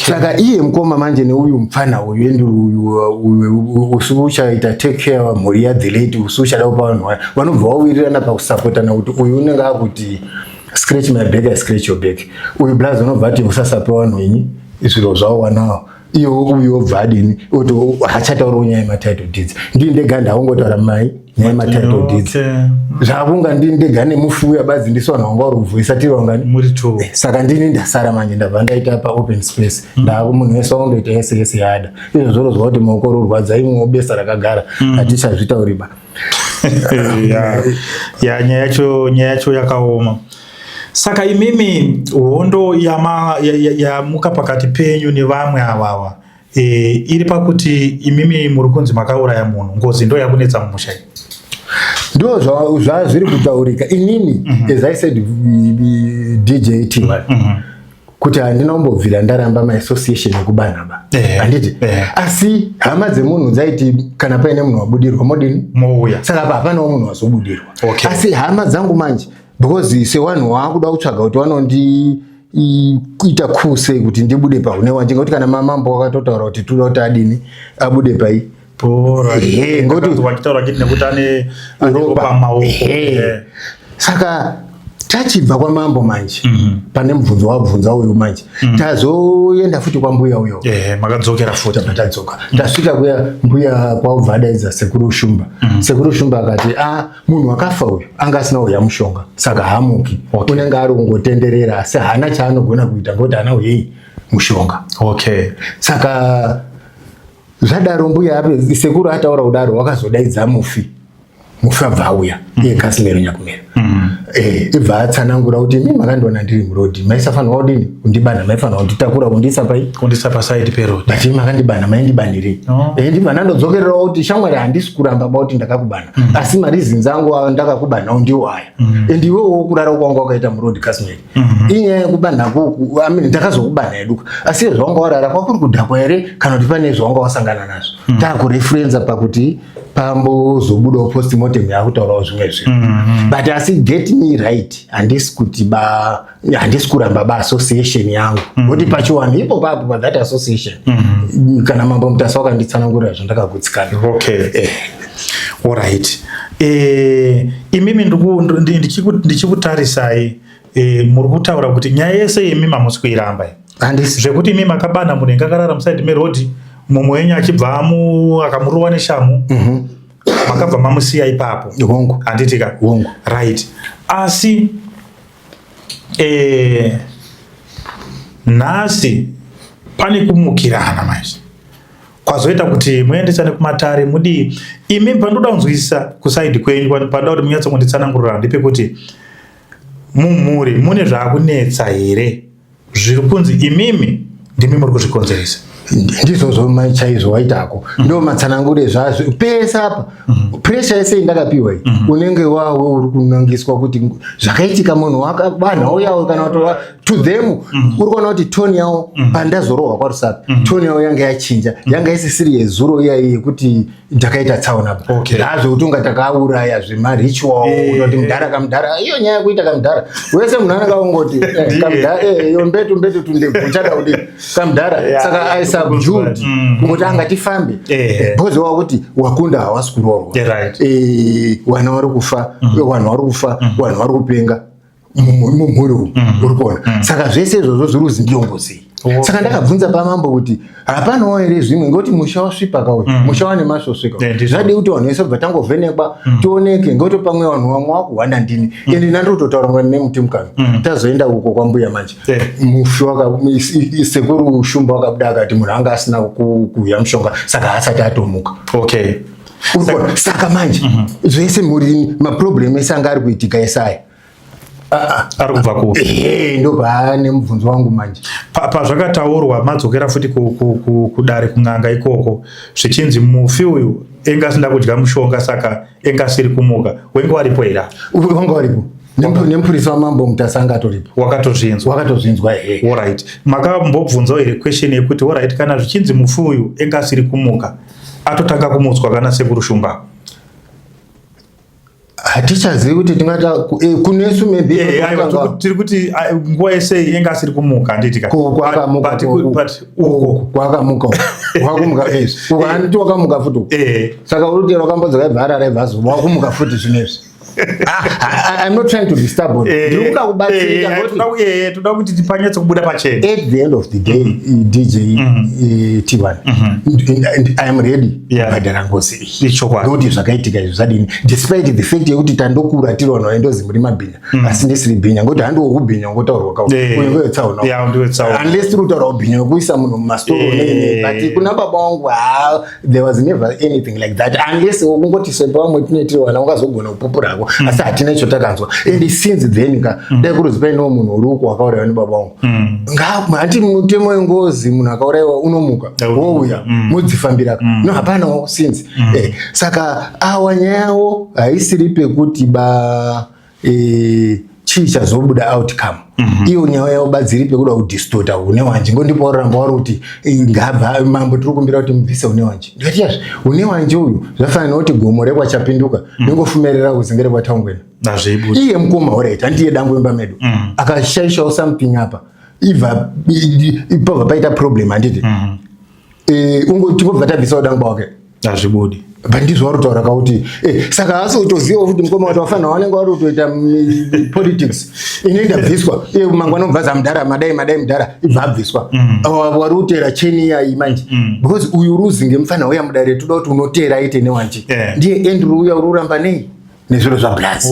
Saka iye mukoma manje neuyu mupfana uyu endiri uyu usu uchaita take care mhuri ya the late, usu uchada kupa vanhu vanobva vawirirana pakusapotana kuti uyu unenge akuti, "Scratch my back, I scratch your back." Uyu blaz unobva ati, "Usasape vanhu inyi zviro zvavo wanawo." Iyo uyu obva adini, oti hachataurawo nyaya yematitle deeds. Ndii ndega ndaungotaura mai nyaya yematitle deeds. Zvakunga ndini ndega nemufuya badzi, ndisu vanhu vanga vari kuvhuisa tiri vangani? Muri two. Saka ndini ndasara manje, ndabva ndaita paopen space, ndaaku munhu wese wakundoita yese yese yaada. Izvo zvorozwa kuti maoko rorwadza, imwewo besa rakagara, hatichazvitauriba. Ya, nyaya yacho yakaoma. Saka imimi hondo yamuka pakati penyu nevamwe avava iri pakuti imimi muri kunzi makauraya munhu, ngozi ndo yakunetsa mumusha iyi. Ndo zvazviri kutaurika. Inini, as I said, DJ T1, kuti handina kumbobvira ndaramba maassociation ekubanaba. Handiti? Asi hama dzemunhu dzaiti kana paine munhu wabudirwa, modini? Mouya. Saka apa hapanawo munhu wazobudirwa. Asi hama dzangu manje, because sewanhu waakuda kutsvaga kuti vanondi kuita kuse kuti ndibude paune wanje, ngekuti kana mamambo wakatotaura kuti toda kuti adini, abude pai. Ehe, Vachitaura chiti nekuti ane ropa mumaoko. Saka tachibva kwamambo manje, pane mubvunzo wabvunza uyu manje, tazoenda futi kwambuya uyo. Makadzokera futi. Tabva tadzoka, tasvika kuya, mbuya kwabva adaidza sekuru Shumba. Sekuru Shumba akati, "A, munhu wakafa uyu anga asina uya mushonga, saka hamuki." Unenge ari kungotenderera, asi haana chaanogona kuita ngokuti haana uyei mushonga. Saka zvadaro, mbuya ape sekuru ataura kudaro, wakazodaidza mufi. Mufi abva auya, iye Kasimero Nyakumero. Ibva atsanangura kuti, "Imi makandiona ndiri murodhi, maisafanirwa kudini kundibana, maifanirwa kunditakura kundiisa pai." Kundisa paside peroad. "But imi makandibana, maindibanirei?" Oh. Ndibva ndandodzokererawo kuti, "Shamwari, handisi kuramba ba kuti ndakakubana, asi mareasons angu ndakakubanawo ndiwo aya, and iwewo kurara kwanga wakaita murodhi, Kasimeri, inyaya yekubana kuku, I mean, ndakazokubana eduka, asi zvawanga warara kwakuri kudhakwa here kana kuti pane zvawanga wasangana nazvo?" Taakureferenza pakuti pambozobudawo postmortem yakutaurawo zvimwe zvinhu. But asi get me right, handisi kuti ba handisi kuramba ba association yangu, nokuti pachiwanhu ipo papo pathat association, kana mambo Mutasa wakanditsanangurira zvandakagutsikana. Okay, alright. Imimi ndichikutarisai, muri kutaura kuti nyaya yese imi hamusi kuiramba iyi. Handisi. Zvekuti imi makabana munhu inge akarara muside merodhi, mumwe wenyu achibva akamurova neshamu, makabva mamusiya ipapo. Hongu. Handiti ka? Hongu. Right, asi nhasi pane kumukirana manje kwazoita kuti muendesane kumatare mudii. Imi pandoda kunzwisisa kuside kwenyu, panoda kuti munyatsokunditsanangurira, ndepekuti mumhuri mune zvaakunetsa here zviri kunzi imimi ndimi muri kuzvikonzeresa? Ndizvozvo mai chaizvo waitako. Ndo matsanangure zvazvo pese apa. Pressure yese indakapiwa iyi, unenge wawe uri kunangiswa kuti zvakaitika munhu vanhu auyawo kana kuti to them uri kuona kuti tone yavo pandazorohwa kwaRusape, tone yavo yanga yachinja, yanga isisiri yezuro iya yekuti ndakaita tsaona pa. Zvazvo unga takauraya zvemaritual, unoti mudhara kamudhara, iyo nyaya yekuita kamudhara wese munhu anenge angoti kamudhara, iyo mbetu mbetu tundebvu chada kudii kamudhara. Saka I subdued kungoti anga tifambe because wakuti wakunda hawasi kuroorwa. Vana vari kufa, vanhu vari kufa, vanhu vari kupenga mumhuri umu, uri kuona. Saka zvese izvozvo zviri kuzi ndiyo ngozi. Saka ndakabvunza pamambo kuti hapanawo here zvimwe, ngekuti musha wasvipa kauyu, musha wane masvosvika. Zvadii kuti vanhu vese bva tangovhenekwa tioneke, ngekuti pamwe vanhu vamwe wakuhwanda ndini. Ende nandiri kutotaura nemuti mukano tazoenda uko kwambuya manje. Mufi sekuru Shumba wakabuda akati munhu anga asina kuuya mushonga, saka haasati atomuka. Uri kuona? Saka manje zvese muri maproblem ese anga ari kuitika esaya ari kubva kupi? Ehe, ndo paane mubvunzo wangu manje. Pazvakataurwa madzokera futi kudare kun'anga ikoko, zvichinzi mufi uyu enga asina kudya mushonga, saka enga asiri kumuka, wenge waripo here? Wanga waripo. Nemupurisa wamambo Mutasa anga atoripo. Wakatozvinzwa? Wakatozvinzwa, ehe. Alright, makambobvunzawo here question yekuti alright, kana zvichinzi mufi uyu enga asiri kumuka, atotanga kumutswa kana sekuru Shumba? Hatichazivi kuti tingati kunesu maybe. Aiwa, tiri kuti nguva yese iyi enga asiri kumuka, handiti ka? Kwakamuka. But uko Kwakamuka, wakumuka ezvi uko, handiti wakamuka futi uko? Saka uri kuti wakambodzoka ibva arara ibva azo wakumuka futi zvinezvi. Ah, I'm not trying to be stubborn. Ndiri kuda kubatsirika Toda kuti tipanyatse kubuda pachena. At the end of the day, DJ T1, I am ready kubhadhara ngozi iyi. Ichokwadi. Nokuti zvakaitika izvi zvadini, despite the fact yekuti tandokura tiri vanhu vaindozi muri mabhinya, asi ndisiri bhinya, ngokuti handiwo kubhinya ngotaurwa kau uyu ngewetsaona. Yeah, ndiwetsaona. Unless tiri kutaura kubhinya wekuisa munhu mumasitoro nei, but kuna baba vangu ha, there was never anything like that, unless kungoti sepa vamwe tine tiri vana ungazogona kupupurako, asi hatina icho takanzwa. And since then ka, dai kuruzi painewo munhu uri uko wakaurayiwa nebaba vangu, handi mutemo wengozi munhu akaurayiwa unomuka wouya mudzifambira? No, hapanawo since. Saka awa nyaya yawo haisiri pekuti ba chii chazobuda outcome. Iyo nyaya yavo badziri pekuda kudistorta une wanji, ngondipo waramba wari kuti ngabva mambo, tiri kumbira kuti mubvise une wanji. Ndikati yazve une wanji uyu zvafanana nekuti gomo rekwaChapinduka ringofumerera kuzinge rekwaTaungwena. Hazvibudi. Iye mukoma alright, handiye dangwe mumba medu, akashaishawo something apa, ibva ibva paita problem, handiti? Tingobva tabvisawo dangwe wake. Hazvibudi. Bandizvo vari kutaura kauti saka asi utozivawo futi mukoma kuti vafanira vanenge vari kutoita politics. Ini ndabviswa, iye mangwana ubva zamudhara madai madai mudhara ibva abviswa. Vari kuteera cheni iyayi manje, because uyu ruzi ngemufana uya mudare toda kuti unoteera aite newanji. Ndiye Andrew uya uri kuramba nei nezviro zvablazi.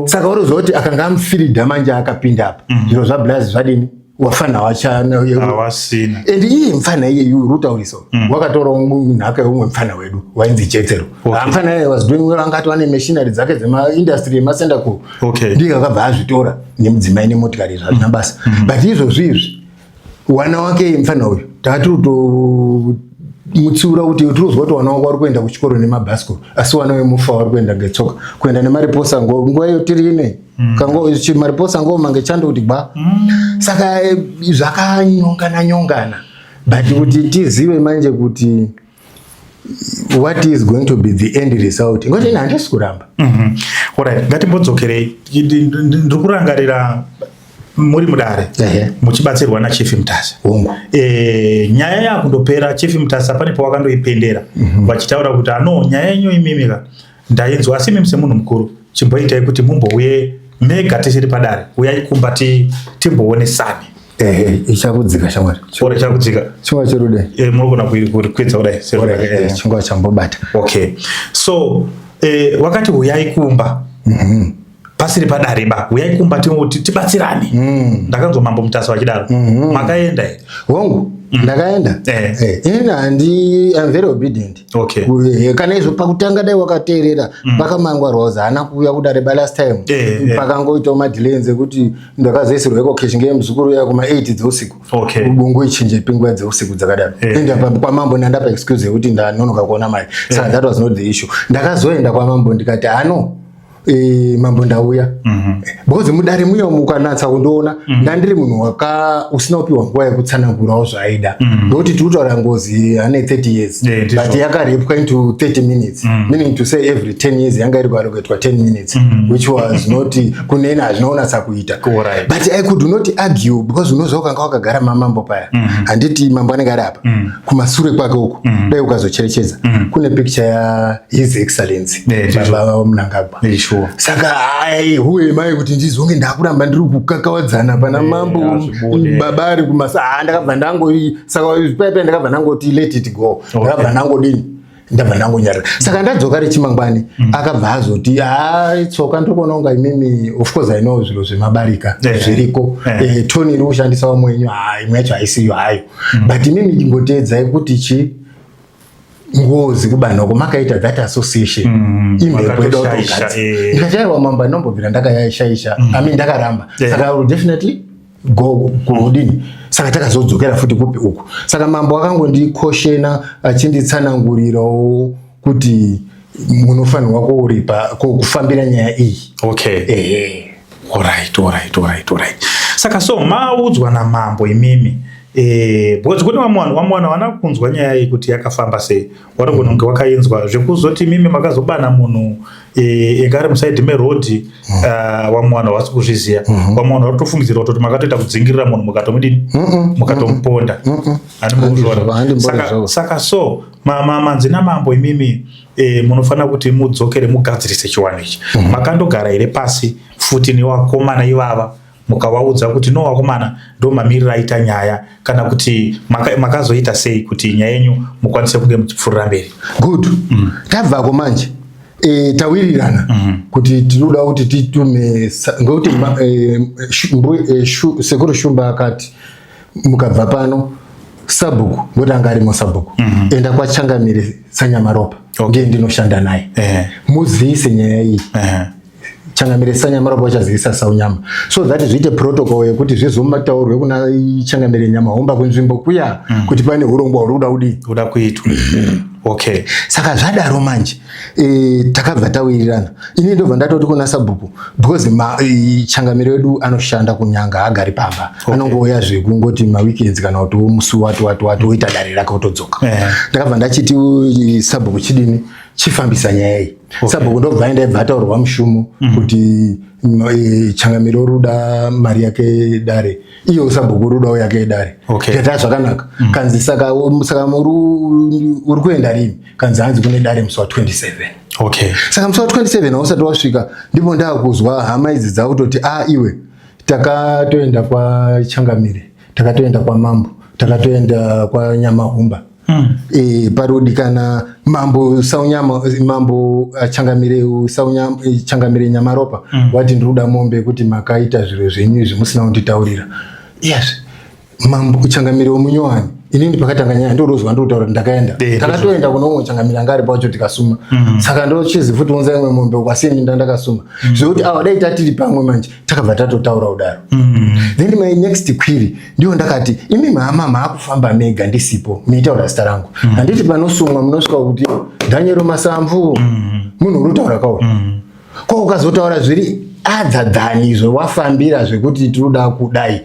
Saka uri kuziva kuti akanga amufiridha manje akapinda apa, zviro zvablazi zvadini, wafana wachana. Hawasina. And iye mufana iyeyu uri kutaurisa wakatorawo nhaka yeumwe mufana wedu wainzi Jetsero. Mufana iye was doing well, angati wane machinery dzake dzemaindustry yemasendako. Ndiye akabva azvitora nemudzimai nemotikari, izvo hazvina basa, but izvozvi izvi wana wake iye mufana uyu takati mutsiura kuti tirozwa kuti wana wako wari kuenda kuchikoro nemabhasikoro, asi wana wemufa wari kuenda ngetsoka, kuenda nemariposa. Nguva iyo tiri inei kango mariposa ngoma ngechando kuti gwa. Saka zvakanyongana nyongana, but kuti tizive manje kuti what is going to be the end result, ngoti ini handisi kuramba. Alright, ngatimbodzokerei. Ndiri kurangarira muri mudare muchibatsirwa naChief Mutasa. Hongu. Nyaya yakundopera, Chief Mutasa pane pawakandoipendera vachitaura kuti ano nyaya yenyu imimika ndainzwa, asi imimi semunhu mukuru chimboitai kuti mumbouye mega tisiri padare, uyai kumba timboonesane. Ehe, ichakudzika shamwari. Ora chakudzika. Chingwa cherude. Munogona kuikwidza kudai. Chingwa chambobata. Okay, so wakati uyai kumba pasiri padare ba, uyai kumba tibatsirane. Ndakanzwa mambo Mutasa vachidaro. Makaenda here? Hongu. Ndakaenda. Inini handi, I'm very obedient. Kana izvo pakutanga dai wakateerera, pakamangwarwa kuzi haana kuuya kudare balast time. Pakangoitawo madelays ekuti ndakazoisirwa iko cash ngemuzukuru uya kuma 8 dzeusiku. Ubongo ichinje pinguva dzeusiku dzakadaro. Enda kwamambo, ndandapa excuse yekuti ndanonoka kuona mari, saka that was not the issue. Ndakazoenda kwamambo ndikati, "Hano mambo, ndauya," because mudare muya ukanatsa kundoona, ndandiri munhu waka usina kupiwa nguva yekutsanangurawo zvaaida, ndokuti tiri kutaura ngozi ane 30 years, but yakarepwa into 30 minutes, meaning to say every 10 years yanga iri kuallocatewa 10 minutes, which was not kunena, hazvina kunatsa kuita. But I could not argue because unozva ukanga wakagara mamambo paya, handiti mambo anenge ari apa, kumasure kwake uku, dai ukazocherechedza, kune picture ya His Excellency Baba Mnangagwa. Saka ai, who am I kuti ndizonge ndakuramba ndiri kukakawadzana pana mambo? Hazvibude. Baba ari kumasa. Ah, ndakabva ndangoi, saka paipai ndakabva ndangoti, "Let it go." Ndakabva ndangodini, ndabva ndangonyarara. Saka ndadzoka rechimangwani, akabva azoti, "Ha, tsoka, ndiri kuona kunga imimi, of course I know zviro zvemabarika zviriko. Tone iri kushandisa wamwenyu, ha, imwe yacho haisiyo hayo, but imimi chingoteedzai kuti chi ngozi kubanoko makaita that association, imhepo ida Makatoshaisha, kutogadzira." Ndikati, "Aiwa mambo, andinombobvira ndakayashaisha." I mean, ndakaramba. Saka I will definitely go kudini. Saka takazodzokera futi kupi uku. Saka mambo akangondikoshena achinditsanangurirawo kuti munofanirwa kuripa kufambira nyaya iyi. Ehe. Alright. Saka so maudzwa namambo imimi, because kune vamwe vanhu, vamwe vanhu havana kunzwa nyaya iyi kuti yakafamba sei. Vanogona kunge wakainzwa zvekuzoti imimi makazobana munhu anga ari muside meroad. Vamwe vanhu havasi kuzviziva. Vamwe vanhu vari kutofungidzira kutoti makatoita kudzingirira munhu, mukatomudini, mukatomuponda. Handizvo, handimbori Saka, zvavo. saka so manzi namambo imimi munofanira kuti mudzokere mugadzirise chiwano ichi. Makandogara here pasi futi nevakomana ivava, mukavaudza kuti, "No vakomana, ndo mamiriro aita nyaya," kana kuti makazoita sei kuti nyaya yenyu mukwanise kunge muchipfuurira mberi? Good. Tabvako manje, tawirirana kuti tinoda kuti titume ngekuti sekuru Shumba akati, "Mukabva pano, sabhuku," ngokuti anga arimo sabhuku, "enda kwaChangamire Sanyamaropa." Ndiye ndinoshanda naye. "Muzivise nyaya iyi." Changamire Sanyamaropa vachazivisa Saunyama, so that zviite protocol yekuti zvizotaurwe kuna Changamire Nyamahomba kunzvimbo kuya kuti pane urongwa huri kuda kudii. Kuda kuitwa, okay. Saka zvadaro manje, takabva tawirirana. Ini ndobva ndatoti kuna sabhuku, because changamire wedu anoshanda kunyanga, agari pamba. Anongouya zvekungoti maweekends kana kuti musi wati wati wati, oita dare rake, otodzoka. Ndakabva ndachiti, "Sabhuku, chidini, chifambisa nyaya iyi." Sabhuku ndobva aenda, ibva ataurwa mushumo kuti changamire uri kuda mari yake dare, iyo sabhuku uri kudawo yake dare. Tikati, "Zvakanaka." Kanzi, Saka muri uri kuenda rini?" Kanzi, "Hanzi kune dare musi wa27." Saka musi wa27 hausati wasvika, ndipo ndaakuzwa hama idzi dzakutoti, "A, iwe, takatoenda kwaChangamire, takatoenda kwamambo, takatoenda kwaNyamahumba. Pari kudikana mambo Saunyama, mambo Changamire Saunyama, Changamire Nyamaropa wati ndiri kuda mombe yekuti makaita zviro zvenyu izvi musina kunditaurira." Yes, mambo Changamire wemunyowani. Inini pakatanga nyaya ndorozwa ndokutaura kuti ndakaenda. Takatoenda kuno umwe Changamire anga ari pacho, tikasuma. Saka ndochizi futi unza imwe mombe kwasini ndandakasuma, zvekuti awa dai tatiri pamwe manje takabva tatotaura kudaro. Then my next query ndiyo ndakati, "Imi mama maakufamba mega ndisipo, muitaura zita rangu, handiti panosumwa munosvika kuti Dhanyero Masamvu, munhu uri kutaura kauri ko ukazotaura zviri other than izvo wafambira zvekuti tinoda kudai,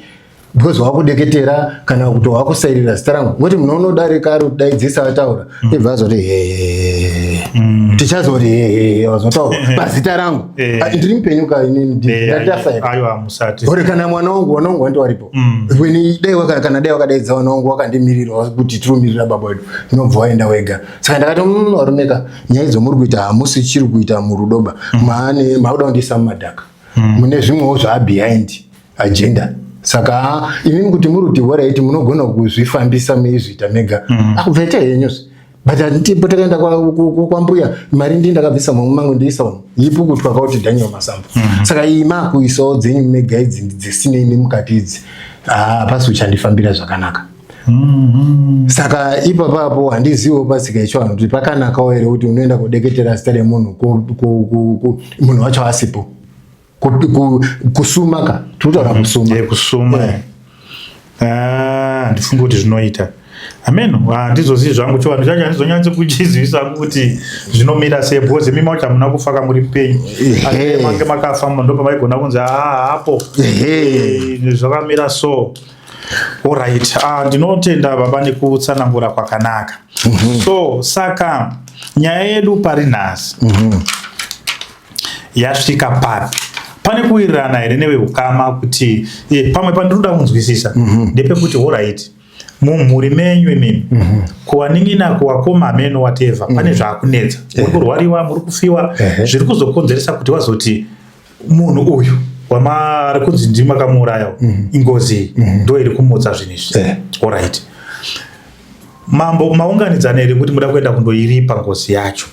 because wakudeketera kana kuti wakusairira zita rangu, ngokuti munhu unodarika ari kudaidzisa ataura, ibva azoti he, tichazoti he, wazotaura pazita rangu." Ah, ndiri mupenyu ka inini? Ndatafa here? Aiwa, musati. Ore kana mwana wangu, mwana wangu wandi waripo. When dai kana dai wakadaidza mwana wangu wakandimirira kuti tirumirira baba wedu, inobva waenda wega. Saka ndakati, varumeka, nyaya idzo muri kuita hamusi chiri kuita murudoba, maane makuda kundiisa mumadhaka, mune zvimwewo zvaa behind agenda. Saka imimi kuti muri kuti alright, munogona kuzvifambisa meizviita mega, akubva ita henyuzve. But handitipo takaenda kwambuya, mari ndii ndakabvisa mamwe mangu ndiisa umu, ipukutwa kauti Daniel Masambo. Saka iyi maakuisawo dzenyu mega idzi dzisinei nemukati idzi, hapasi uchandifambira zvakanaka. Saka ipapapo handizivo patsika yechivanhu kuti pakanakawo here kuti unoenda kodeketera zita remunhu munhu wacho asipo. Kusuma ka tinotaura kusuma. Kusuma. Ah, handifungi kuti zvinoita ameno. Handizozivi zvangu chivanhu chacho, handizonyatsi kuchizivisa hangu kuti zvinomira sei, because imi macho hamuna kufa kamuri mupenyu. Asi mange makafa ndo pamaigona kunzi haa hapo zvakamira so. Alright, ndinotenda baba nekutsanangura kwakanaka. So saka nyaya yedu pari nhasi yasvika papi? Pane kuwirirana here neveukama kuti pamwe pandinoda kunzwisisa ndepekuti, alright, mumhuri menyu imimi, kuwanin'ina, kuwakoma, meno, whatever, pane zvaakunetsa, muri kurwariwa, muri kufiwa, zviri kuzokonzeresa kuti wazoti munhu uyu wamari kunzi ndimi makamuuraya, ingozi ndo iri kumutsa zvinhu izvi? Alright, mambo maunganidzana here kuti muda kuenda kundoiripa ngozi yacho?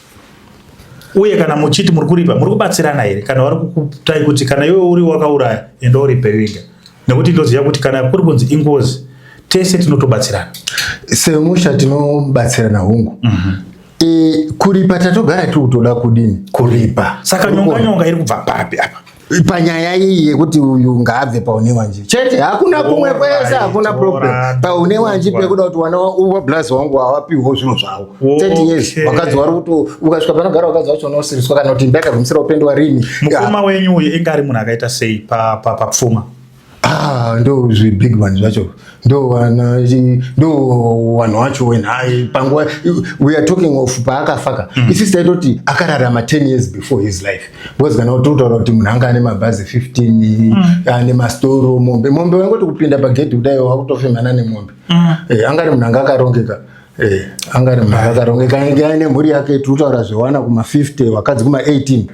Uye kana muchiti muri kuripa, muri kubatsirana here, kana vari kukutai kuti kana iwe uri wakauraya, enda uripe wega? Nekuti ndoziva kuti kana kuri kunzi ingozi, tese tinotobatsirana. Semusha tinobatsirana, hungu. Kuripa tatogara tiri kutoda kudini kuripa. Saka nyonga nyonga iri kubva papi apa? Panyaya iyi yekuti uyu ngaabve paune wanji chete, hakuna kumwe kwese, hakuna problem. Paune wanji pekuda kuti wana wablazi wangu hawapiwo zvinhu zvavo 30 years. Vakadzi vari kuti ukasvika panogara vakadzi vacho unosiriswa kana kuti imba yakagumisira kupendwa rini. Mukoma wenyu uyu inga ari munhu akaita sei papfuma? Ah, ndo zvibig one zvacho, ndo vana, ndo vanhu vacho wenhai. Panguva we are talking of paakafaka, isisi taitoti akararama 10 years before his life, because kana totaura kuti munhu anga ane mabhazi 15, ane mastoro, mombe, mombe waingoti kupinda pagedhi kudai wakutofemana nemombe. Anga ari munhu anga akarongeka. Anga ari munhu anga akarongeka, ainge aine mhuri yake. Tiri zvewana kuma50, vakadzi kuma18.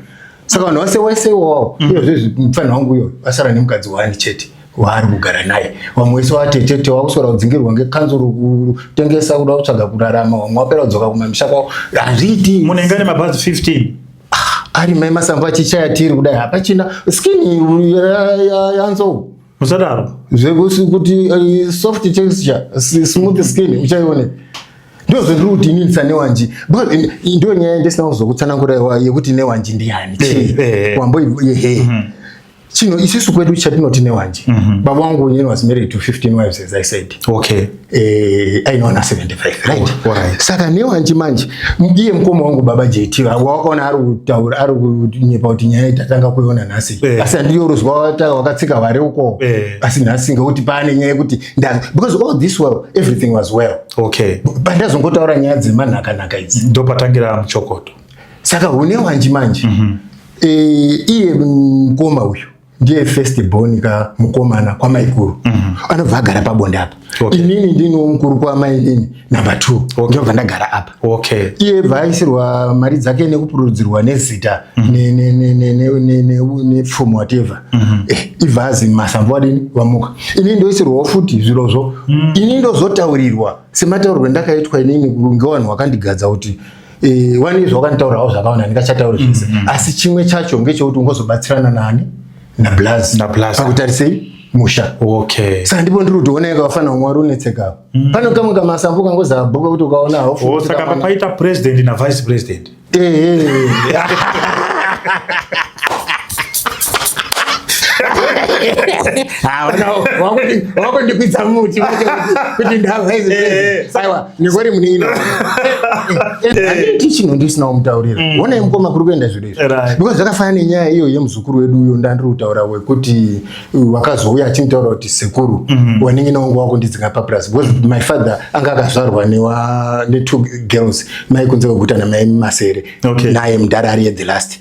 Saka vanhu vase wese iwawo, iyozvezvi mufanira wangu uyo asara nemukadzi wani chete waari kugara naye. Vamwe wese watetete wakuswera kudzingirwa ngekanzuru, kutengesa, kuda kutsvaga kurarama. Vamwe wapera kudzoka kumamisha kwavo. Hazviiti. Munhu inga nemabhazi 15? Ari mai Masambo achichaya tiri kudai, hapachina skin yanzou. Musadaro. Zvekuti kuti soft texture, smooth skin uchaione. Ndo zvendiri kuti inini sanewanji, because ndo nyaya ndisina kuzokutsanangura yekuti newanji ndiani. Chii? Wambo ehe chino isusu kwedu chatinoti newanji, baba wangu inini was married to 15 wives, as I said. Ainowana 75, right? Alright. Saka newanji manje iye mukoma wangu baba JT wakaona ari kutaura, ari kunyepa kuti nyaya itatanga kuiona nhasi. Asi handiyo ruzwa wakatsika wari uko. Asi nhasi ngekuti pane nyaya yekuti because all this well, everything was well. Pandazongotaura nyaya dzemanhakanhaka idzi, Ndopatangira muchokoto. Saka hune wanji manje, iye mukoma uyu ndiye first born ka mukomana kwamaikuru, anobva agara pabonde apa. Inini ndiniwo mukuru kwamainini, number 2. Ndinobva ndagara apa. Iye bva aisirwa mari dzake nekupurudzirwa nezita nepfumo, whatever. Ibva azi Masambo wadini wamuka. Inini ndoisirwawo futi zvirozvo. Inini ndozotaurirwa semataurirwo endakaitwa inini ngevanhu vakandigadza kuti wani izvo wakanditaurawo zvakaona, ndingachatauri zvese. Asi chimwe chacho ngechekuti ungozobatsirana nani? Nablaz. NaBlaz. Pakutarisei musha. Saka ndipo ndiri kuti oneka wafanira kumwe wari unetseka pano kamwe kamasambo kangozabhuka kuti ukaona haufi. Oh, saka papaita president na vice president. Eh. Ah, wakundikwidza muti kuti nda vice president. Aiwa, ndingori munino, handiti chinhu ndisina kumutaurira. Onai mukoma, kuri kuenda zviro izvi, because zvakafanana nenyaya iyo yemuzukuru wedu uyo ndandiri kutaura wekuti wakazouya achinditaura kuti sekuru, wanin'ina wangu wakundidzinga papurazi, because my father anga akazvarwa netwo girls, mai kunze kwekuta namai Masere. Naye mudhara ari the last.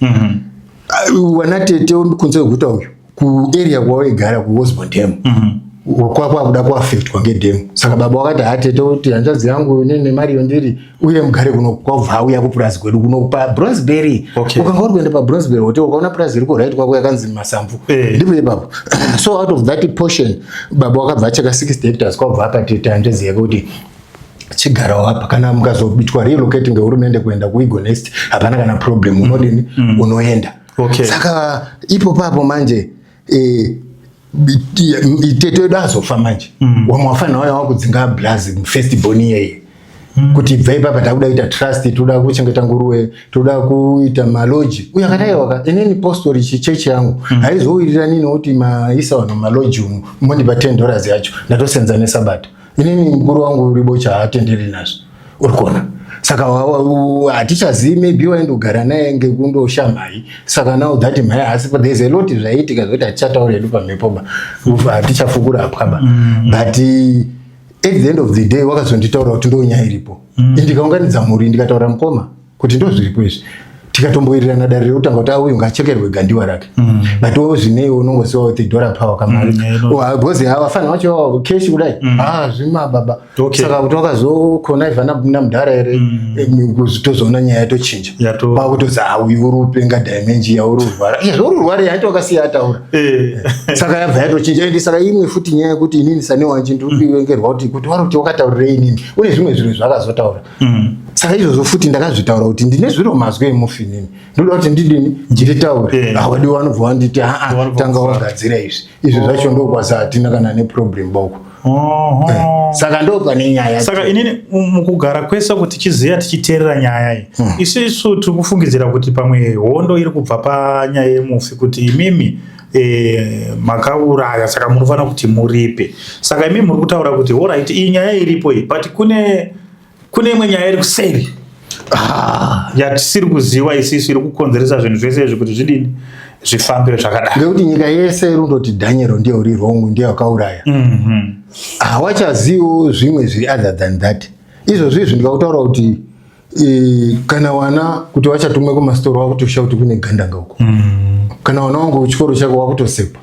Wana tete kunze kwekuta uyu kuarea kwawaigara kuOsborn Dam, kwakwakuda kuaffectwa ngedhemu. Saka baba wakati hatete kuti hanzvadzi yangu inini nemari yondiri uye mugare kuno. Kwabva auya kupurazi kwedu kuno paBronsbury. Ukanga uri kuenda paBronsbury Hotel, ukaona purazi iri kuright kwako yakanzi Masamvu. Ndipo ipapo. So out of that portion baba wakabva acheka 60 hectares, kwabva apa tete hanzvadzi yake kuti chigarawo apa, kana mukazoitwa relocate ngehurumende kuenda kuEagle Nest, hapana kana problem, unodini, unoenda. Saka ipo papo manje Tete wedu azofa manje. Wamwe wafanira waya wakudzinga blazi first born iyeye kuti bva ipapa, takuda kuita trust, toda kuchengeta nguruve, toda kuita malodge. Uyo akati aiwaka, inini postori, chichechi yangu haizowirirani nokuti maisa vanhu malodge umu, mondipa $10 yacho, ndatosenza nesabata. Inini mukuru wangu uribocha haatenderi nazvo, uri kuona? Saka hatichazivi, maybe waindogara naye ngekundoshamhai. Saka now that mhai haasi, there's a lot zvaiitika zvokuti hatichataura hedu pamhepo ba, hatichafukura hapwaba. But at the end of the day wakazonditaura kuti ndo nyaya iripo. Ndikaunganidza mhuri, ndikataura mukoma kuti ndo zviripo izvi, tikatombowirirana dare rekutanga kuti auyu ngachekerwe gandiwa rake. But wo zvineiwo unongoziva kuti dollar power kamari because havafana vacho vavo cash kudai, ah, zvimababa. Saka kuti wakazokonaiva namudhara here, tozoona nyaya yatochinja. Kwakutozi uyu uri upenga, dementia, uri urwara. Iye zvauri urwara yaiti wakasiya ataura. Saka yabva yatochinja. Ende saka imwe futi nyaya yekuti inini sane wanji ndiri kuvengerwa kuti wari kuti wakataurirei inini, une zvimwe zviro zvakazotaura. Saka izvozvo futi ndakazvitaura kuti ndine zviro mazwi emufi, inini ndoda kuti ndidini, nditaure. Awadiwa vanobva vanditi aa, Vanobva tanga kufara. wagadzira izvi. Izvi zvacho ndokwazi hatina kana neproblem bauko. Saka ndo pane nyaya. Saka inini mukugara kwese kuti tichiziva, tichiteerera nyaya iyi, isusu tiri kufungidzira kuti pamwe hondo iri kubva panyaya yemufi, kuti imimi makauraya, saka munofanira kuti muripe. Saka imimi muri kutaura kuti alright, iyi nyaya iripo iyi, but kune imwe nyaya iri kuseri yatisiri kuziva isisu, iri kukonzeresa zvinhu zvese izvi kuti zvidini, zvifambire zvakadai. Ngekuti nyika yese iri kundoti Daniel ndiye uri wrong, ndiye wakauraya. Hawachaziviwo zvimwe zviri other than that. Izvozvo izvi ndikakutaura kuti kana wana kuti wachatumwe kumasitoro, wakutosha kuti kune gandanga uko. Kana wana wangu kuchikoro chako wakutosekwa.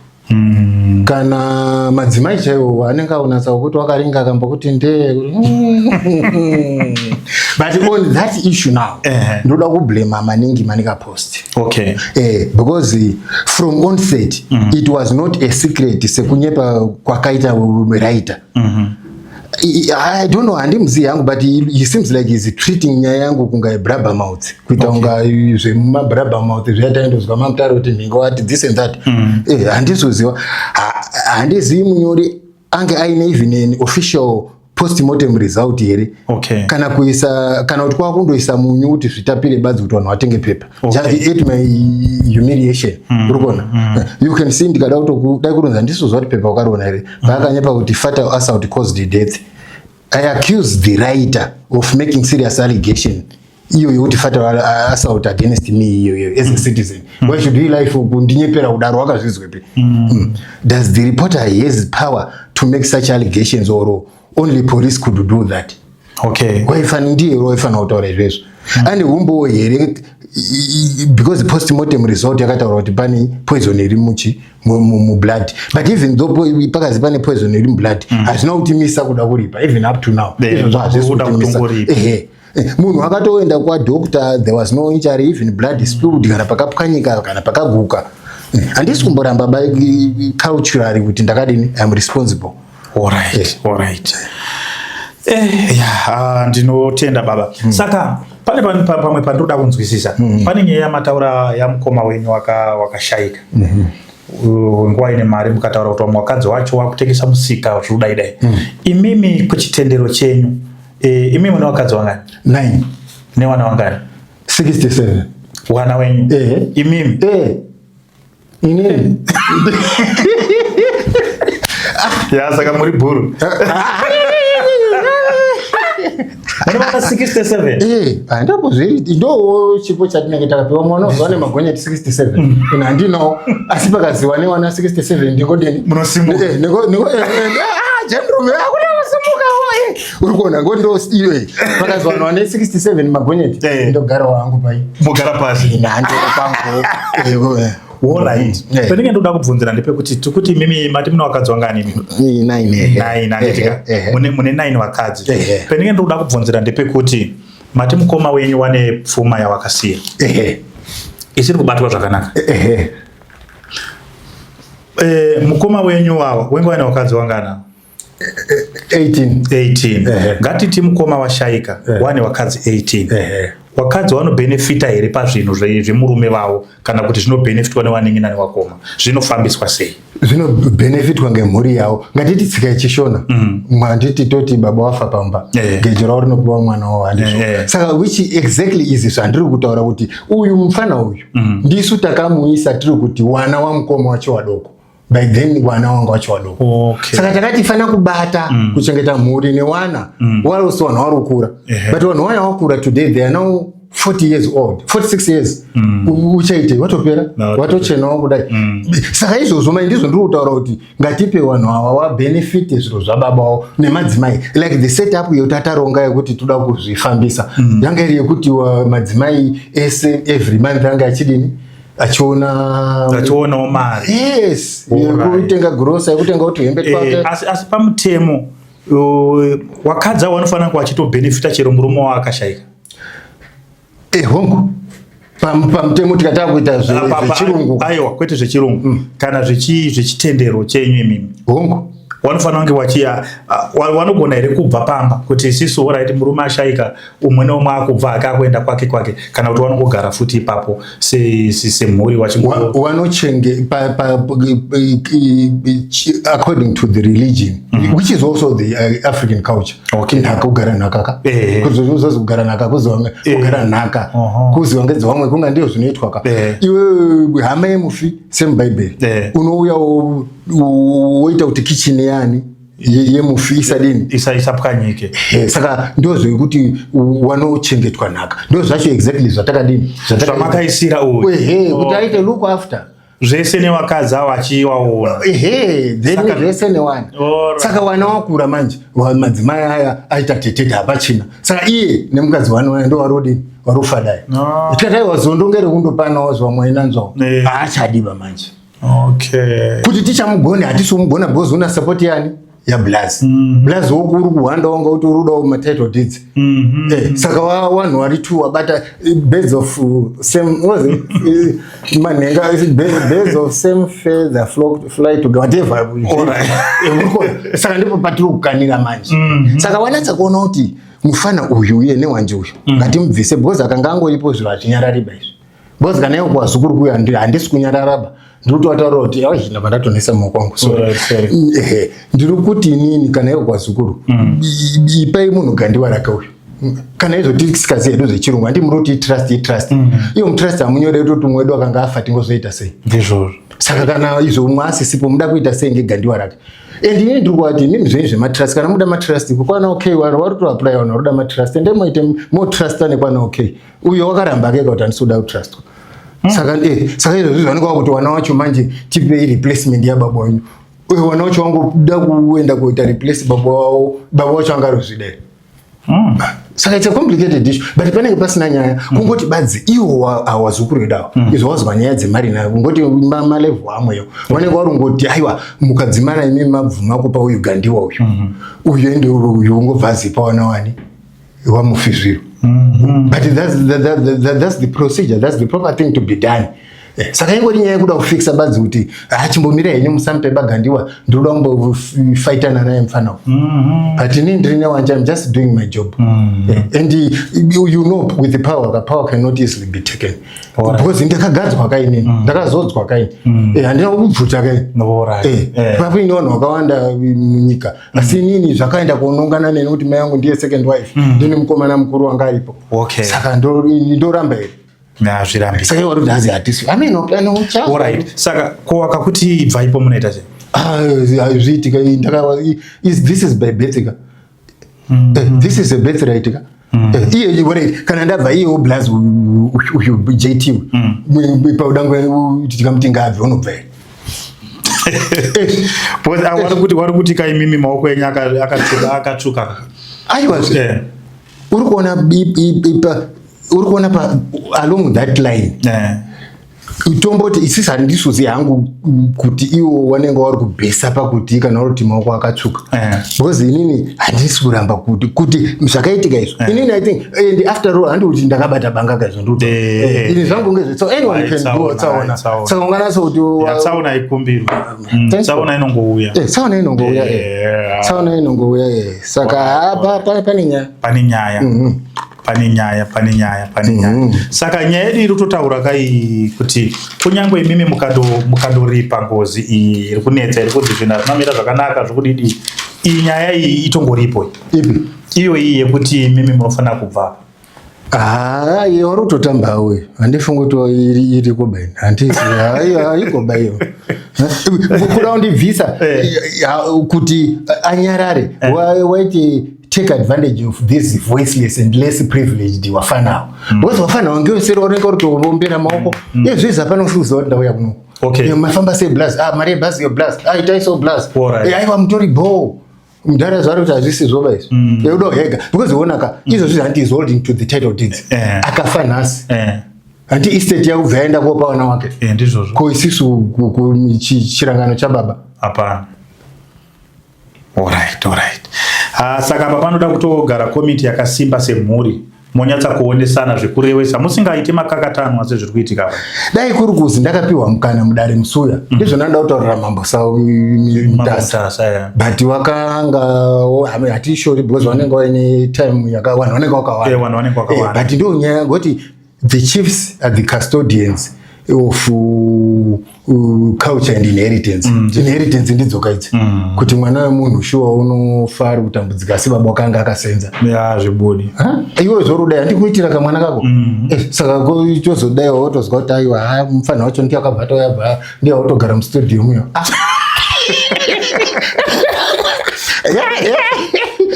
Kana madzimai chaiwo anenge aonatsa kuti wakaringa akambokuti ndee. But on that issue now, ndoda kublema maningi Manica Post. Because from onset it was not a secret sekunyepa kwakaita writer. I don't know, handimuzivi hangu, but he seems like he's treating nyaya yangu kunga blabbermouth, kuita kunga zvemablabbermouth zvayataindozwa mamutaro kuti nhingo wati this and that. Handizoziva, handizivi munyori ange aine even an official postmortem result here kana kuisa, kana kuti kwakundoisa munyu kuti zvitapire badzi kuti vanhu vatenge pepa. Just at my humiliation, uri kuona? You can see, ndikada kutodai kuronza, ndisozwa kuti pepa wakariona here paakanyepa kuti fatal assault caused death. I accuse the writer of making serious allegation iyo yekuti fatal assault against me iyoyo as a citizen. Why should he lie for kundinyepera kudaro? Wakazvizwepi? Does the reporter has power to make such allegations or only police could do that? Waifana ndiye waifanira kutaura izvezvo ane umbowo here? Because postmortem result yakataura kuti pane poison iri muchi mublood, but even though pakazi pane poison iri mublood, hazvina kutimisa kuda kuripa even up to now. Izvozvo hazvisi Kuda kutimisa. kutongoripa. Ehe. Munhu akatoenda kwadoctor, there was no injury, even blood spilled kana pakapwanyika kana pakaguka. Handisi kumboramba ba culturally kuti ndakadini, I'm responsible. Alright, ya, ndinotenda baba. Saka pane pamwe pandinoda kunzwisisa. Pane nyaya yamataura yamukoma wenyu wakashayika nguva ine mari, mukataura kuti vamwe vakadzi wacho wakutengesa musika, zvekudai dai. Imimi kuchitendero chenyu, imimi mune vakadzi vangani? 9. Newana wangani? 67. Wana wenyu? Ehe. Imimi? Eh, inini. Ya, saka muri bhuru, mune vana 67? Eh, handapo zviri, ndo chipo chatinenge takapiwa. Mwana uzuva nemagonyeti 67, ina handinawo, asi pakaziwa newana 67 ndingodini? Munosimuka. Eh, ningo ah, gentleman, hakuna kusimuka wo. Uri kuona ngo ndo iyo pakaziwa wane 67 magonyeti. Ndogara wangu pai. Mugara pasi. Ina handoro pangu. Alright. Pendinge ndoda kubvunzira ndepekuti tikuti imimi mati mune vakadzi vangani imi? Nine. Nine, handitika? Mune nine vakadzi. Pendinge ndoda kubvunzira ndepekuti mati mukoma wenyu wane pfuma yawakasiya isiri kubatwa zvakanaka. Mukoma wenyu wawa wenge wane vakadzi wangana? 18. 18. Ehe. Ngatiti mukoma washaika, wane vakadzi 18. Ehe. Wakadzi wanobhenefita here pazvinhu zvemurume vavo, kana kuti zvinobhenefitwa nevanin'ina nevakoma? Zvinofambiswa sei? Zvinobhenefitwa ngemhuri yavo. Ngatiti tsika yechishona, handiti toti baba wafa pamba, gejo ravo rinopiwa mwana wavo, handizvo? Saka which exactly is zvandiri kutaura, kuti uyu mufana uyu ndisu takamuisa, tiri kuti wana wamukoma wacho wadoko. By then wana wanga wacho wadoko. Saka takati fana kubata kuchengeta mhuri newana whilst vanhu vari kukura. But vanhu vaya vakura, today they are now 40 years old, 46 years. Uchaitei? Watopera. No, watochenawo kudai. Saka izvozvo mai ndizvo ndiri kutaura kuti ngatipe vanhu ava wabenefite zviro zvababa wavo nemadzimai, like the setup yekuti ataronga yekuti toda kuzvifambisa yanga iri yekuti madzimai ese every month anga achidini, achiona Achionawo mari. Yes, yekutenga grosa, yekutenga kuti hembe twake. Asi pamutemo, wakadzi avo vanofanira kuva achitobhenefita chero murume wavo akashayika? Hongu, pamutemo tikatanga kuita zvechirungu. Aiwa, kwete zvechirungu, kana zvechitendero chenyu imimi. Hongu. Vanofanira kunge wachiya vanogona here kubva pamba kuti isisu, alright, murume ashayika, umwe neumwe akubva ake akuenda kwake kwake, kana kuti vanongogara futi ipapo semhuri wachingo? Wanochenge pa, pa, according to the religion, which is also the African culture. Nhaka, kugara nhaka ka. Kuzozi kugara nhaka, kuziva kugara nhaka, kuziva ngedzevamwe kunga ndiyo zvinoitwa ka. Iwe hama yemufi, semubhaibheri, unouya woita kuti kichini yani yemufi isadini? Isapwanyike. Saka ndo zvekuti wanochengetwa nhaka, ndo zvacho exactly zvatakadini. Zvamakaisira uyu. Ehe, kuti aite look after zvese nevakadzi avo achivaona. Ehe, then zvese newana. Saka wana wakura manje, madzimai aya aita tetete, hapachina. Saka iye nemukadzi wani ndo warodini, warufa dai. Tikati wazondongere kundopanawo zvamwainanzvawo, haachadiba manje. Kuti tichamugone, hatisi kumugona, because una support yani yablaz. Blaz woku uri kuhwanda, wanga kuti uri kudawo matitle deeds. Saka wanhu wari two wabata birds of same, what was it? Manhenga, birds of same feather flock fly together, whatever. Saka ndipo patiri kukanira manje. Saka wanatsa kuona kuti mufana uyu uye newanje uyu ngatimubvise, because akanga angoripo zviro hazvinyarariba izvi, because kana iwo kwazukuru kuyo handisi kunyararaba. Ndiri kutovataura kuti ai, ndabva ndatonesa maoko angu. So Alright, sorry. Ehe, ndiri kuti inini kana iwo kwazukuru, ipai munhu gandiwa rake uyu. Kana izvo tisikazi hedu zvechirungu, handi muri kuti itrust, itrust iyo mutrust hamunyore kuti umwe wedu akanga afa tingozoita sei? Ndizvozvo. Saka kana izvo umwe asisipo, muda kuita sei ngegandiwa rake? And inini ndiri kuvati imimi zvenyu zvematrust, kana muda matrust kukwana, okay, vanhu vari kutoapply, vanhu vari kuda matrust, ende moite motrusta nekwana. Okay, uyo wakaramba akeka kuti handisi kuda kutrustwa. Saka izvozvi zvanenge wakuti wana wacho manje tipei replacement yababa wenyu. Uyo wana wacho wangoda kuenda kuita replace baba wavo, baba wacho angarozvida here? Saka it's a complicated issue, but panenge pasina nyaya, kungoti badzi iwo awazukuru edu awa izvo wazwa nyaya dzemari nayo, kungoti malevel amweyo vanenge varongoti aiwa, mukadzimana imi mabvuma kupa uyu gandiwa uyu, uyu ende uyu ungobva azipa wana wani wamufi zviro. But that's the procedure, that's the proper thing to be done. Saka ingori nyaya yekuda kufixa badzi kuti achimbomira henyu, musamupe bagandiwa, ndinoda kumbofaitana naye mufana uyu. But inini ndiri newanje, I'm just doing my job. And you know, with the power, the power cannot easily be taken, because ndakagadzwa kainini, ndakazodzwa kaini. Handina kubvuta kaini. Pakuine vanhu vakawanda munyika, asi inini zvakaenda kuonongana neni kuti mai yangu ndiye second wife, ndini mukomana mukuru wanga aripo. Saka ndoramba here? Hazvirambi. Saka iwe uri kuti hazi hatisi ameno. Alright, saka ko wakakuti ibva ipo, munoita sei? Zviitika this is by birth ka. This is a birthright ka. Iye alright, kana ndabva, iyewo blaz uyu JT paudango tikamuti ngaabve, unobva here? Because vari kuti kaimimi maoko enyu akatsvuka. Aiwa, uri kuona uri kuona pa along that line, tomboti isisi handisuzi hangu kuti iwo wanenge wari kubhesa pakuti kana uri kuti maoko akatsvuka, because inini handisi kuramba kuti zvakaitika izvo. Inini I think, and after all handi kuti ndakabata banga kaizvo, ndikuti ini zvangu ngezve, so anyone can do tsaona. Saka unganatsa kuti Tsaona ikumbirwa. Tsaona inongouya. Tsaona inongouya, tsaona inongouya. Saka pane nyaya. Pane nyaya. Pane nyaya, pane nyaya, pane nyaya. Saka nyaya yedu iri kutotaura kai kuti kunyange imimi mukandoripa ngozi iyi iri kunetsa, iri kunzi zvinhu hazvina zvakanaka, zvokudidi, iyi nyaya iyi itongoripo. Ipi? Iyo iyi yekuti imimi munofanira kubva. Haa, iye wari kutotamba uyu. Handifungi kuti iriko baini. Handisi, haiko ba iyo. Kuda kundibvisa kuti anyarare. Waiti take advantage of this voiceless and less privileged wafanawo. Because wafanawo ngeuseri unenge uri kuombera maoko. Iye zvizvi hapana kufuza kuti ndauya kuno. Mafamba sei blaz? Ah, mari yebhazi yo blaz. Ah, itai so blaz. Aiwa mutori bho. Mudhara zvari kuti hazvisi zvoba izvi. Uda hega. Because uonaka, izvozvi hanti is holding to the title deeds. Akafa nhasi. Hanti estate yakubva yaenda kopa vana wake. Ndizvozvo. Ko isisu chirangano chababa. Hapana. Alright. Ah, saka apa panoda kutogara komiti yakasimba semhuri, monyatsa kuonesana zvekurewesa, musingaiti makakatanwa sezviri kuitika apa. Dai kuri kuzi ndakapiwa mukana mudare musuya, ndizvona ndoda kutaurira mambo Mutasa. Mutasa, yeah. But wakanga hatishori because vanenge vaine time yaka vanhu vanenge vakawanda. Vanhu vanenge vakawanda. But ndo nyaya ngoti the chiefs are the custodians of culture and inheritance. Inheritance ndidzoka idzi. Kuti mwana wemunhu shuwa unofa ari kutambudzika asi baba wakanga akasenza. Ya, zvibudi. Iwe zvorudai handikuitira kamwana kako. Saka tozodai wotozwa kuti aiwa, ha, mufana wacho ndiye akabva atouya bva ndiye wotogara mustudio muyo. Ah.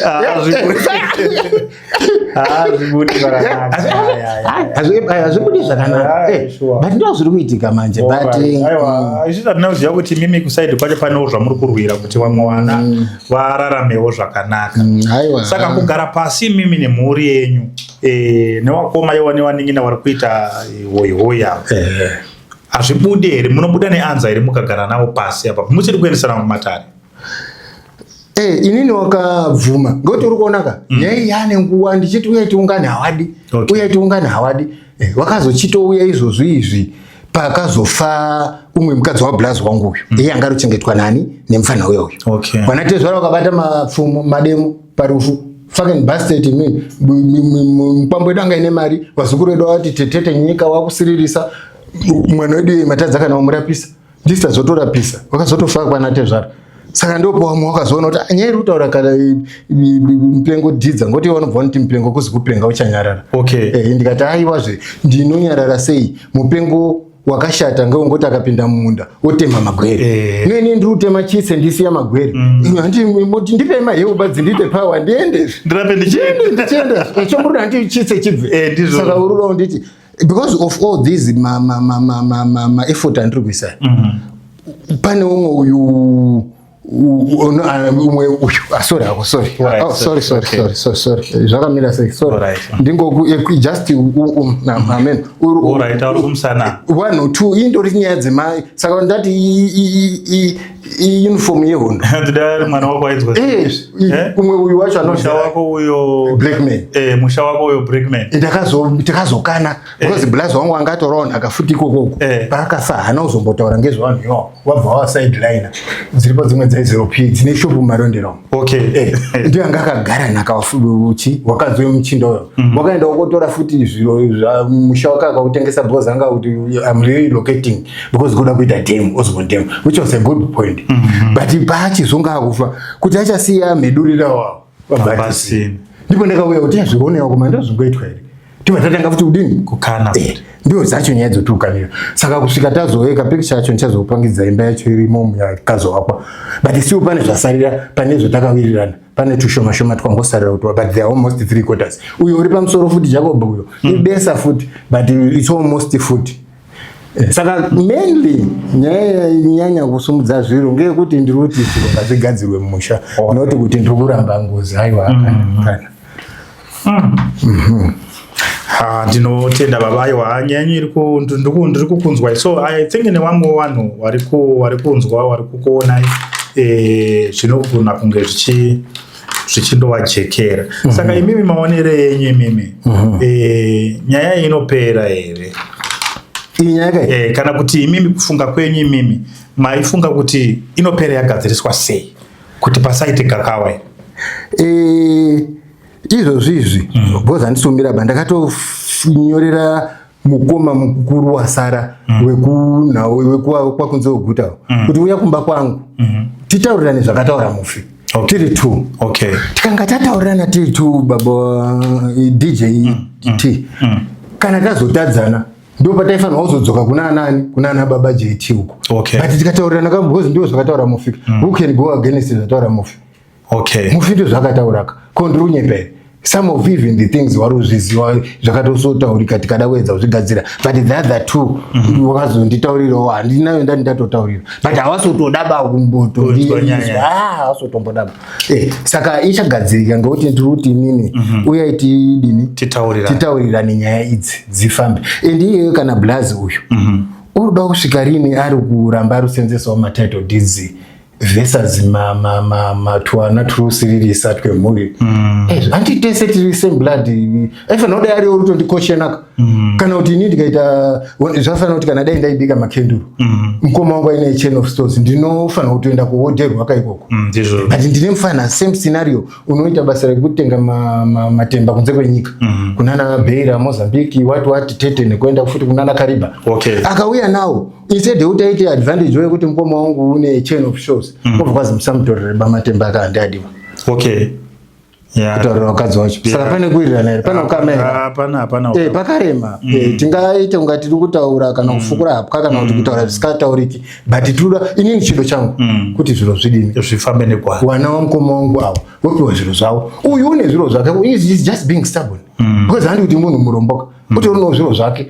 Ah, zvibudi. Ah, zvibudi zvakanaka. Ya, ya, ya. Hazvibudi zvakanaka. But ndo zviri kuitika manje, but Aiwa, isusu hatina kuziva kuti mimi kuside kwacho panewo zvamuri kurwira kuti vamwe vana vararamewo zvakanaka. Aiwa. Saka kugara pasi mimi nemhuri yenyu, newakoma iwa newanin'ina vari kuita hoi hoi ava, hazvibudi here? Munobuda neanza here mukagara navo pasi apa muchiri kuendesana mumatare? Inini wakabvuma ngekuti uri kuonaka nyaya iyi yaane nguva ndichiti uyai tiungane, hawadi. Uyai tiungane, hawadi. Wakazochitouya izvozvi izvi pakazofa umwe mukadzi wablazi wangu uyu. Iye anga arichengetwa nani? Nemufana uya uyu. Vana tezvara wakabata mapfumo, mademo parufu. Fucking bastard. Mukwambo wedu anga ine mari, vazukuru vedu vati tetete nyika wakusiririsa mwana wedu iye matadza kana wamurapisa, ndisi tazotorapisa, wakazotofa kwana tezvara. Saka ndipo vamwe wakazoona kuti, ah, nyaya iri kutaura kana mupengo dhidza ngoti vanobva vanoti mupengo kuzi kupenga uchanyarara. Ndikati aiwazve, ndinonyarara sei? Mupengo wakashata ngeungoti akapinda mumunda otema magwere. Neni ndiri kutema chitse ndisiya magwere. Handi moti ndipei maheu badzi ndiite power ndiende. Ndirape ndichienda. Ndichienda chomburuda handi chitse chibve. Ndizvo. Saka uruda nditi because of all these ma effort andiri kuisa, pane umwe uyu umwe uyu, ah, sorry ako, sorry. Oh, sorry, sorry. Sorry, sorry, sorry, zvakamira sei? Sorry. Ndingoku just amen. Alright, uri kumusana. One or two indori nyaya dzemai, saka ndati iuniform yehondo. Ndida mwana wako aidzwa. Umwe uyu wacho Musha anonzi wako uyo Blackman. Musha wako uyo Blackman. Takazokana because blazi wangu anga atorawo nhaka futi ikokoko. Paakafa haana kuzombotaura ngezvevanhu iwawo, wabva wa sideliner. Dziripo dzimwe dzaizero p dzine shopu mumarondera umu. Ndiyo anga akagara nhaka uchi wakadzi wemuchinda uyo wakaenda wokotora futi zviro musha wake akautengesa because anga kuti I'm relocating because kuda kuita dam, Osborne Dam, which was a good point. But paachizonga akufa kuti achasiya mhedurira wavo. Hapasina. Ndipo ndakauya kuti azvionewa kuma ndozvingoitwa here, tibva tatanga futi kudini? Kukana. Ndiyo dzacho nyaya dzotiukanira. Saka kusvika tazoweka picture yacho, ndichazopangidza imba yacho irimo yakazovakwa, but still pane zvasarira, pane zvatakawirirana, pane tushoma shoma twangosarira kuti, but they are almost three quarters. Uyo uri pamusoro futi, Jacob uyo, ibesa futi, but it's almost futi. Saka mainly nyaya yainyanya kusumudza zviro ngeyekuti ndiri kuti zviro ngazvigadzirwe mumusha, noti kuti ndiri kuramba ngozi, aiwa, kana. Ha, ndinotenda baba. Aiwa, nyaya yenyu ndiri kukunzwai, so I think nevamwewo vanhu vari kunzwa, vari kukuonai, zvinogona kunge zvichindovajekera. Saka imimi, maonero enyu imimi, nyaya iyi inopera here? Iyi nyaya kai? Kana kuti imimi, kufunga kwenyu imimi, maifunga kuti inopera yagadziriswa sei kuti pasaite gakava here? Eh, Izvozvi izvi, because handisi kumira ba, ndakatonyorera mukoma mukuru wasara wekunhau wekwakunze weguta kuti uya kumba kwangu titaurirane zvakataura mufi. Tiri two. Tikanga tataurirana tiri two, baba DJ T, kana tazotadzana, ndo pataifanirwa kuzodzoka kuna anani, kuna ana baba JT uko. But tikataurirana ka, because ndio zvakataura mufi. Who can go against zvataura mufi? Mufi ndio zvakatauraka, ko ndiri kunyepa here? Some of even the things wari kuzviziva zvakatosotaurika, tikada kuedza kuzvigadzira, but the other two wakazonditaurirawo, handinayo ndani ndatotaurira, but havasotoda ba. Kunzwa nyaya. Havasotombodaba. Saka ichagadzirika ngekuti ndiri kuti inini uyai tidini? Titaurirane. Titaurirane, nyaya idzi dzifambe. And iyeyo kana blazi uyu uri kuda kusvika rini ari kuramba ari kusenzesawo matitle deeds versus matwana turi kusiririsa twemhuri? Handi tese tiri same blood? Aifanira kudai ariwo rutondikoshenaka, kana kuti ini ndikaita zvafanira kuti kana dai ndaibika makenduru, mukoma wangu aine chain of stores, ndinofanira kutoenda kuodherwa kaikoko. Ndizvo. But ndine mufana, same scenario, unoita basa rekutenga matemba kunze kwenyika, kunana Beira, Mozambique, what what, Tete, nekuenda futi kunana Kariba. Akauya nawo, instead yekuti aite advantage yekuti mukoma wangu une chain of shows, obva kwazi musamutorere bamatemba aka, handiadiwa. Kutaurira vakadzi wacho. Saka pane kuwirirana here? Pane ukama here? Hapana, hapana. Pakarema. Tingaite kunga tiri kutaura kana kufukura hapwa kana kuti kutaura zvisikatauriki, but tinoda, inini chido changu kuti zviro zvidini? Zvifambe negwara. Wana wamukoma wangu ava vopiwa zviro zvavo. Uyu une zviro zvake, is just being stubborn, because handi kuti munhu muromboka, utorinewo zviro zvake.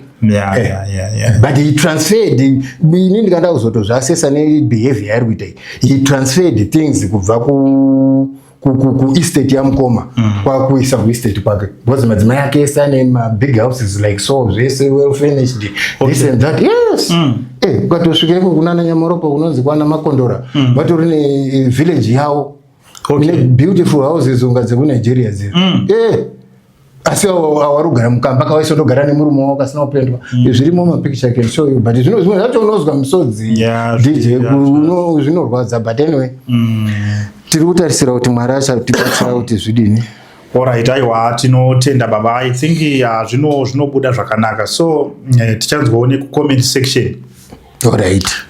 But he transferred, ini ndikanda kuzotozviasesa nebehavior yaari kuita iyi, he transferred things kubva kuestate yamukoma kwakuisa kuestate kwake, because madzimai ake ese ane mabig houses like so, zvese well furnished, this and that, yes. Ukatosvika iko kunana Nyamaropa, kunonzi kwana Makondora, vatori nevillage yavo nebeautiful houses unga dzekuNigeria dziri. Asi awari kugara mukamba kawaisondogara nemurume wavo kasina kupendwa. Zvirimo mapicture, can show you, but zvino zvimwe zvacho unozwa misodzi, DJ, zvinorwadza. But anyway, tiri kutarisira kuti Mwari achatibatsira kuti zvidini. Alright, aiwa, tinotenda baba. I think zvinobuda zvakanaka. So tichanzwawo nekucomment section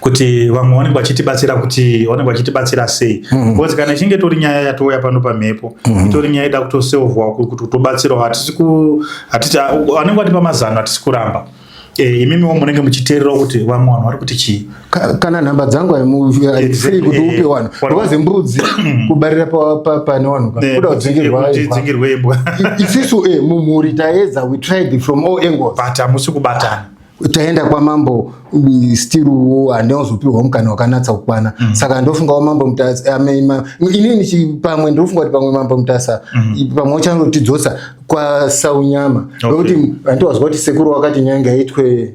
kuti vamwe vanenge vachitibatsira, kuti vanenge vachitibatsira sei, because kana ichinge tori nyaya yatouya pano pamhepo, itori nyaya ida kutosolvwa, kuti kutobatsirawo. Hatisi ku hatiti vanenge vatipa mazano, hatisi kuramba. Imimiwo munenge muchiteererawo kuti vamwe vanhu vari kuti chii. Kana nhamba dzangu free kuti upe vanhu, because mbudzi kubarira pane vanhu ka kuda kudzingirwa Kuti idzingirwe imbwa. Isisu mumhuri taedza, we tried from all angles. But hamusi kubatana. Taenda kwamambo, still handinozopiwa mukana wakanatsa kukwana. Saka ndofungawo mambo Mutasa, inini pamwe ndofunga kuti pamwe mambo Mutasa pamwe uchandotidzosa kwaSaunyama, nokuti handiwazwa kuti sekuru wakati nyanga itwe,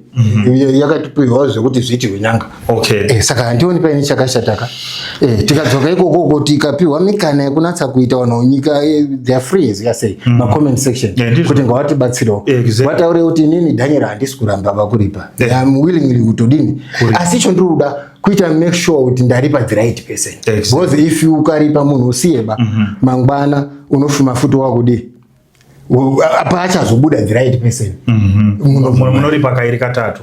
yakatipiwa zvekuti zviitirwe nyanga. Saka handioni paine chakashataka. Tikadzoka ikokoko, tikapiwa mikana yekunatsa kuita vanhu nyika, they are free, as say, macomment section, Yeah, ndizvo. kuti ngavatibatsirewo. Vataure kuti inini Daniel handisi kuramba vakuripa. I'm willingly kutodini, asi icho ndiri kuda kuita make sure kuti ndaripa the right person. Because if ukaripa munhu usiyeba, mangwana unofuma futi wakudi paachazobuda the right person. Munoripa kairi katatu.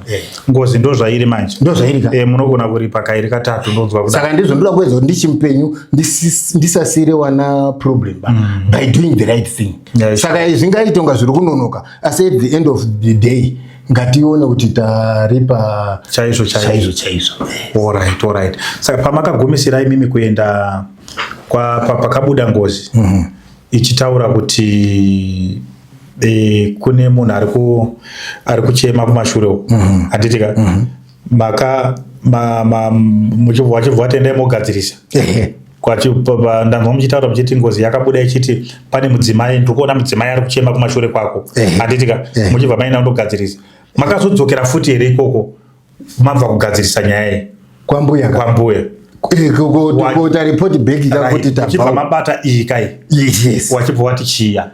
Ngozi ndo zvairi manje. Ndo zvairi ka. Munogona kuripa kairi katatu, ndonzwa kuda. Saka ndizvo ndoda kuedza kuti ndichimupenyu ndisasire wana problem ba, by doing the right thing. Saka zvingaite kunga zviri kunonoka, asi at the end of the day ngatione kuti taripa Chaizvo chaizvo. Chaizvo chaizvo. Alright, saka pamakagumisira imimi kuenda pakabuda ngozi ichitaura kuti kune munhu ari kuchema kumashure uku, handiti ka? Maka muchibva vachibva vatendai mogadzirisa. Ehe. Ndanzwa muchitaura muchiti ngozi yakabuda ichiti pane mudzimai, ndiri kuona mudzimai ari kuchema kumashure kwako, handiti ka? Muchibva maenda kundogadzirisa. Makazodzokera futi here ikoko mabva kugadzirisa nyaya iyi? Kwambuya ka? Kwambuya. Kuita report back ka, kuti Uchibva tabva mabata iyi kai? Yes. Wachibva wati chiya?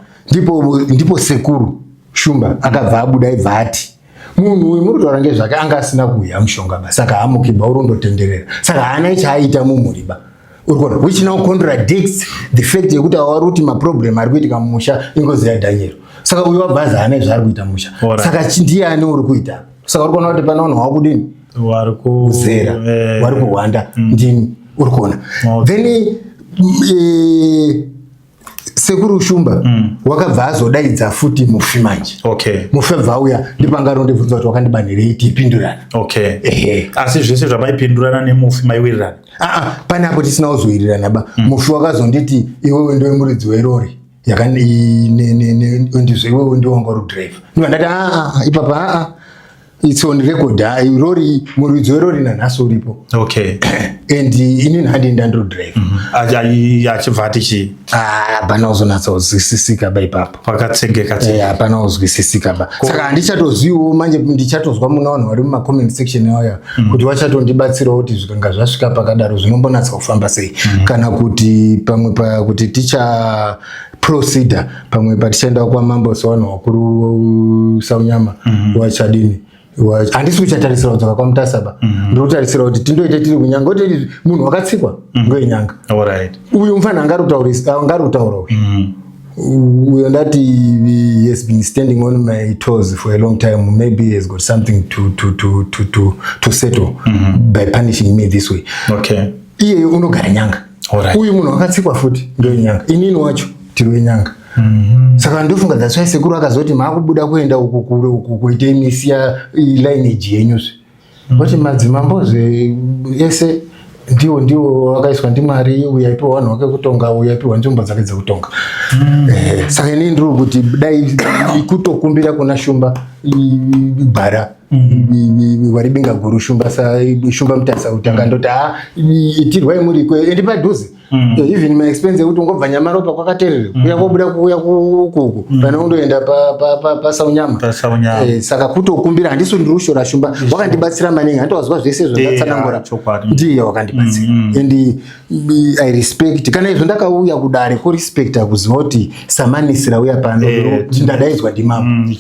Ndipo sekuru Shumba akabva abuda, ibva ati munhu uyu muri kutaura ngezvake anga asina kuuya mushonga ba, saka hamuki ba, uri undotenderera, saka haana chaaita mumhuri ba. Uri kuona, which now contradicts the fact yekuti avari kuti maproblem ari kuitika mumusha ingozi yaDaniel. Saka uyu wabva azi haana zvaari kuita musha. Saka ndiani uri kuita? Saka uri kuona kuti pana vanhu vakudini? Vari Kuzera. Vari kuhwanda ndini, uri kuona? Then sekuru Shumba wakabva azodaidza futi mufi manje. Mufi abva auya, ndipanga arondibvunza kuti wakandibanhirei, tipindurana. Ehe. Asi zvese zvamaipindurana nemufi maiwirirana? Aa, pane apo tisina kuzowirirana ba. Mufi wakazonditi, "Iwewe ndiwe muridzi werori, ndizvo, iwewe ndiwe wanga uri driver." Ndibva ndati, "Aa, ipapa aa, it's on record. Rori, muridzi werori nanhasi uripo." And inini handi ndandiri driver. Achibva ati chii? Hapana kuzonatsa kuzwisisika ba ipapo. Pakatsengeka. Hapana kuzwisisika ba. Saka handichatoziviwo manje, ndichatozwa muna vanhu vari mumacomment section aya kuti vachatondibatsirawo kuti zvikanga zvasvika pakadaro zvinombonatsa kufamba sei, kana kuti pamwe pakuti ticha procedure, pamwe patichaenda kwamambo sevanhu vakuru Saunyama wachadini. Handisi kuchatarisira kudzoka kwaMutasa ba. Ndiri kutarisira kuti tindoite tiri kunyanga, kuti munhu wakatsikwa ngenyanga. Uyu mufana angari kutaura uyu, uyo ndati he has been standing on my toes for a long time. Maybe he has got something to settle by punishing me this way. Iye unogara nyanga. Uyu munhu wakatsikwa futi ngenyanga, inini wacho tiri wenyanga. Saka ndofunga that's why sekuru akazoti maakubuda kuenda uku kure uku kuite misiya lineage yenyuzve, kuti madzimambozve ese ndiwo wakaiswa ndiMwari, uyu aipiwa vanhu vake kutonga, uyu aipiwa nzvimbo dzake dzekutonga. Saka inini ndiri kuti dai kutokumbira kuna Shumba gwara waribinga guru, Shumba Shumba Mutasa, kuti akandoti, "Ha, itirwai muriko," endi padhuze. Even my expense yekuti ungobva Nyamaropa kwakaterere kuya kobuda kuuya kuku pane undoenda paSaunyama. PaSaunyama. Saka kutokumbira, handisi ndiri kushora Shumba, wakandibatsira maningi, handitowazwa zvese zvandatsanangura. Ndiye wakandibatsira and I respect kana izvo ndakauya kudare kurespecta kuziva kuti samanisi rauya pano, ndadaidzwa ndimambo.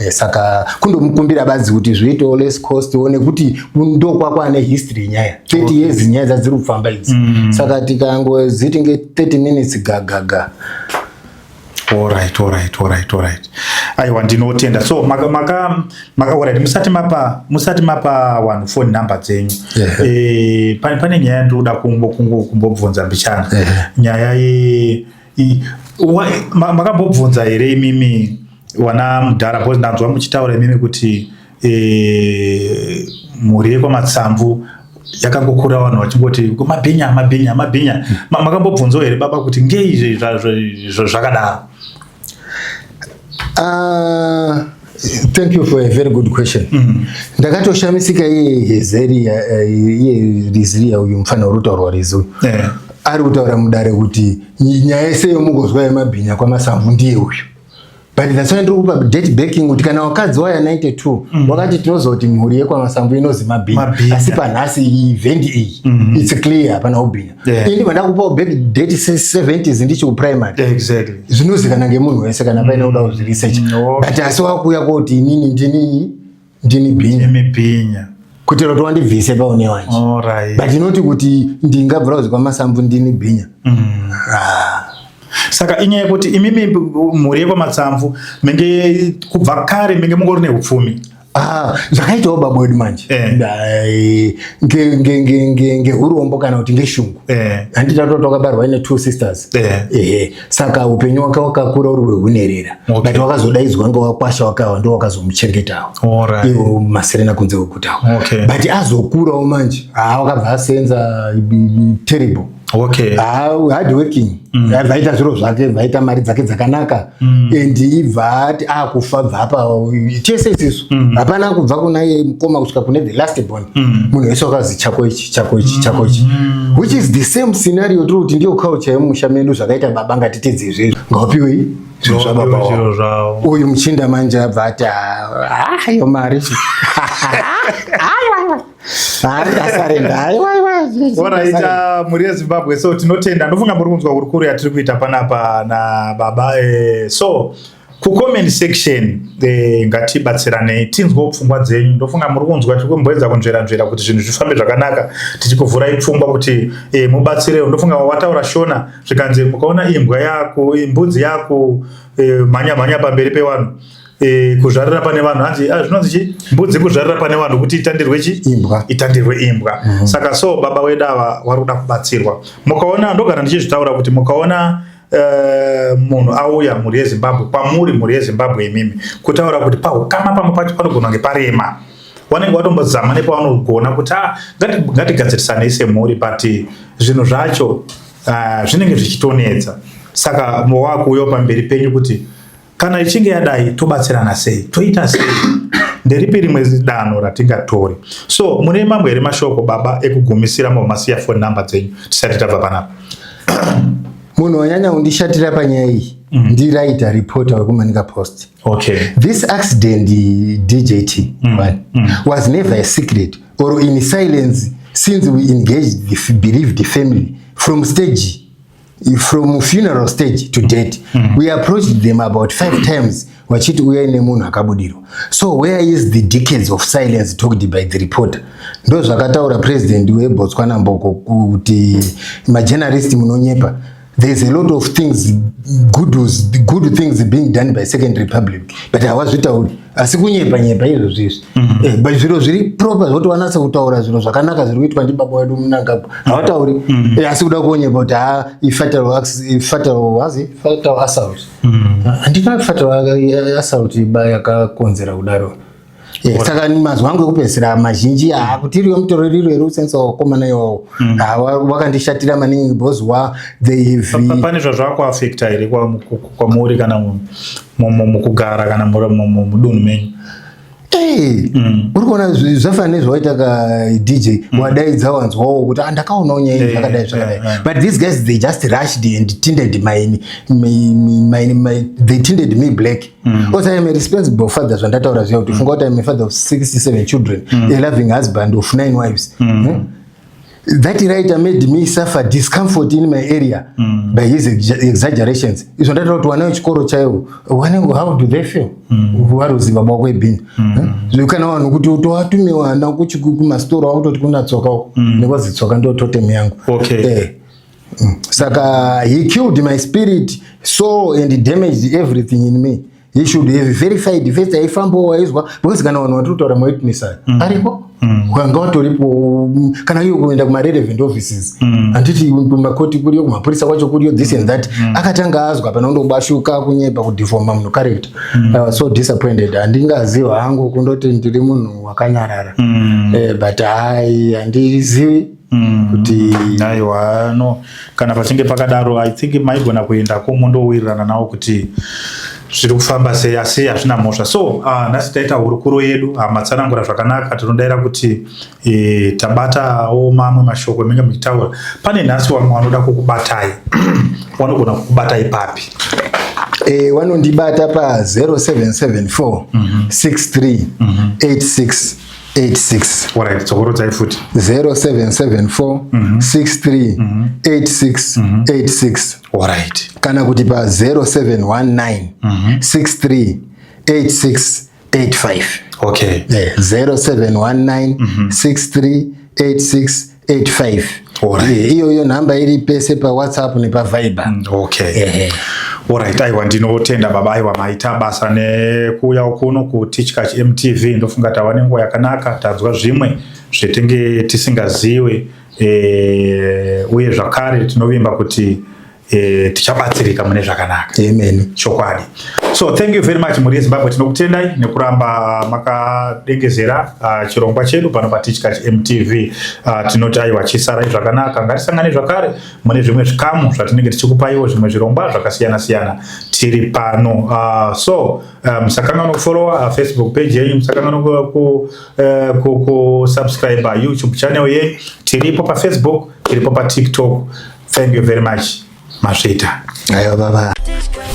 Saka kundomukumbira badzi kuti zviitewo less cost, nekuti ndokwakwa ane history yenyaya 30 years, nyaya dzadziri kufamba idzi. Saka tikangoziti nge 30 minutes gagaga. Alright, aiwa, ndinotenda. So maka maka maka alright, musati mapa vanhu phone number dzenyu, pane nyaya ndinoda kumbobvunza mbichana. Nyaya ye makambobvunza here imimi wana mudhara? Because ndanzwa muchitaura imimi kuti mhuri yekwaMatsamvu yakangokura vanhu vachingoti mabhinya, mabhinya, mabhinya. Makambobvunzawo here baba kuti ngei zvakadaro? Thank you for a very good question. Ndakatoshamisika iye Hezeria, iye Riziria uyu mufana uri kutaurwa, Rizi uyu, ari kutaura mudare kuti nyaya yese yomugozwa yemabhinya kwaMasamvu ndiye uyu. But that's why ndiri kupa date backing kuti kana wakadzi waya 92 wakati tinozoti mhuri yekwaMasamvu inozi mabhinya, Mabhinya. asi panhasi event iyi it's clear, hapana ubhinya. Ini ndibva ndakupawo back date 70s ndichi kuprimary. Zvinozikana ngemunhu wese kana paine kuda kuzviresearch. But asi wakuuya koti inini ndini bhinya, Imibhinya. Kuitira kuti wandibvise paune wanje. But inoti kuti ndingabvira kuzi kwaMasamvu ndini bhinya. Ah. Saka inyaya yekuti imimi mhuri yekwaMatsamvu menge kubva kare menge mungori neupfumi? Ah, zvakaitawo baba wedu manje. Ngeurombo kana kuti ngeshungu, handiti tatoti wakabarwa ine two sisters? Ehe, saka upenyu wake wakakura uri hweunerera. But wakazodaidzwa ngewakwasha wakawa ndo wakazomuchengetawo, iwo maserena kunze kwekutawo. But azokurawo manje, haa, wakabva asenza terrible. Ah, hard working, abva aita zviro zvake, bva aita mari dzake dzakanaka, and ibva ati akufa, bva apa chese isisu, hapana kubva kuna iye mukoma kusvika kune the last born, munhu wese wakazi chako ichi, chako ichi, chako ichi, which is the same scenario tiri kuti ndiyo culture yemusha medu. Zvakaita baba ngatitedze izvezvo, ngaupiwei zviro zvababa Zviro wavo. Zvavo. Uyu muchinda manje abva ati, "Ah, iyo mari asarenda, aiwa." Alright, mhuri yeZimbabwe, so tinotenda. Ndofunga muri kunzwa hurukuro yatiri kuita panapa nababa. So Kucomment section ngatibatsiranei tinzwewo pfungwa dzenyu. Ndofunga muri kunzwa tiri kumboedza kunzvera nzvera kuti zvinhu zvifambe zvakanaka, tichikuvhurai pfungwa kuti mubatsirewo. Ndofunga wataura Shona zvikanzi mukaona imbwa yako, mbudzi yako mhanya mhanya pamberi pevanhu, kuzvarira pane vanhu, hanzi zvinonzi chi mbudzi kuzvarira pane vanhu kuti itandirwe chi Imbwa. Itandirwe imbwa. Saka so baba wedu ava vari kuda kubatsirwa. Mukaona, ndogara ndichizvitaura kuti mukaona munhu auya, mhuri yeZimbabwe, kwamuri mhuri yeZimbabwe imimi, kutaura kuti paukama pamwe pacho panogona kunge parema, wanenge watombozama nepavanogona kuti ngatigadzirisanei semhuri, but zvinhu zvacho zvinenge zvichitonetsa. Saka wakuuyawo pamberi penyu kuti kana ichinge yadai tobatsirana sei, toita sei, nderipi rimwe danho ratingatore? So mune mamwe here mashoko, baba, ekugumisira masiya phone number dzenyu tisati tabva panapa? Munhu wanyanya kundishatira panyaya iyi ndiraita reporter wekuManica Post. This accident, DJT, one, was never a secret or in silence since we engaged the bereaved family from funeral stage to date. We approached them about five times vachiti uyai nemunhu akabudirwa. So where is the decades of silence talked by the reporter? Ndo zvakataura president weBotswana Mboko kuti majournalist munonyepa. There's a lot of things good, good things being done by Second Republic, but hawazvitauri, asi kunyepa nyepa izvozvo izvi. But zviro zviri proper zvokuti wanatsa kutaura zviro zvakanaka zviri kuitwa ndibaba wedu Mnangagwa havatauri. Asi kuda kunyepa kuti ha ifatal wazi fatal assault, handina fatal assault ba yakakonzera kudaro. Saka mazwi angu ekupedzisira mazhinji kuti iriyo mutororiro here usensa wakomana iwawo. Wakandishatira maningi because wa they have Pane zvazvakuafecta here kwamuri kana mukugara kana mudunhu menyu? Uri kuona zvafanana nezvawaita ka DJ, wadaidza wanzwawo kuti, "Ah, ndakaonawo nyaya iyi zvakadai zvakadai." But these guys, they just rushed and tinted my they tinted me black. Also, I am a responsible father, zvandataura zviya kuti funga kuti I am a father of 67 children, a loving husband of nine wives. That writer made me suffer discomfort in my area by his exaggerations. Izvo ndataura kuti vana vechikoro chaivo vanenge, how do they feel varuziva baba kwebhini? Kana vanhu kuti utovatume vana kumasitoro vakutoti kuna Tsoka uko, nekwazi Tsoka ndo totem yangu. Saka he killed my spirit, soul and damaged everything in me. He should have verified first. Aifambawo waizwa because kana vanhu vatiri kutaura mawitness aya ariko, wanga watoripo, kana iyo kuenda kumarelevant offices, handiti kumakoti kuriyo, kumapurisa kwacho kuriyo, this and that. Akatanga azwa pana undobashuka kunyepa kudefama munhu character. I was so disappointed. Handingaziva hangu kundoti ndiri munhu wakanyarara, but hai, handizivi kuti Aiwa, no, kana pachinge pakadaro, I think maigona kuendako mondowirirana navo kuti zviri kufamba sei, asi hazvina mhosva. So nhasi taita hurukuro yedu, matsanangura zvakanaka. Tinodayira kuti tabatawo mamwe mashoko emunge muchitaura. Pane nhasi vamwe vanoda kukubatai, vanogona kukubatai papi? Vanondibata pa 0774 63 86 86. Alright, dzokorodzai futi. 0774 63 86 86. Kana kuti pa 0719 63 86 85. 0719 63 86 85. Iyoyo nhamba iri pese paWhatsApp nepaViber. Okay. Alright, aiwa, ndinotenda baba. Aiwa, maita basa nekuuya kuno kuTichkach MTV. Ndofunga tava nenguva yakanaka, tanzwa zvimwe zvetinge tisingaziwe, uye zvakare tinovimba kuti tichabatsirika mune zvakanaka. Amen. Chokwadi. So thank you very much, mhuri yeZimbabwe. Tinokutendai nekuramba makadengezera chirongwa chedu pano paTichkach MTV. Tinoti aiwa, chisarai zvakanaka. Ngatisangane zvakare mune zvimwe zvikamu zvatinenge tichikupaiwo zvimwe zvirongwa zvakasiyana siyana tiri pano. So musakanganwa kufollowa Facebook page yenyu, musakanganwa kusubscribe YouTube channel yenyu. Tiripo paFacebook, tiripo paTikTok. Thank you very much, masvita. Aiwa baba. Tichkach.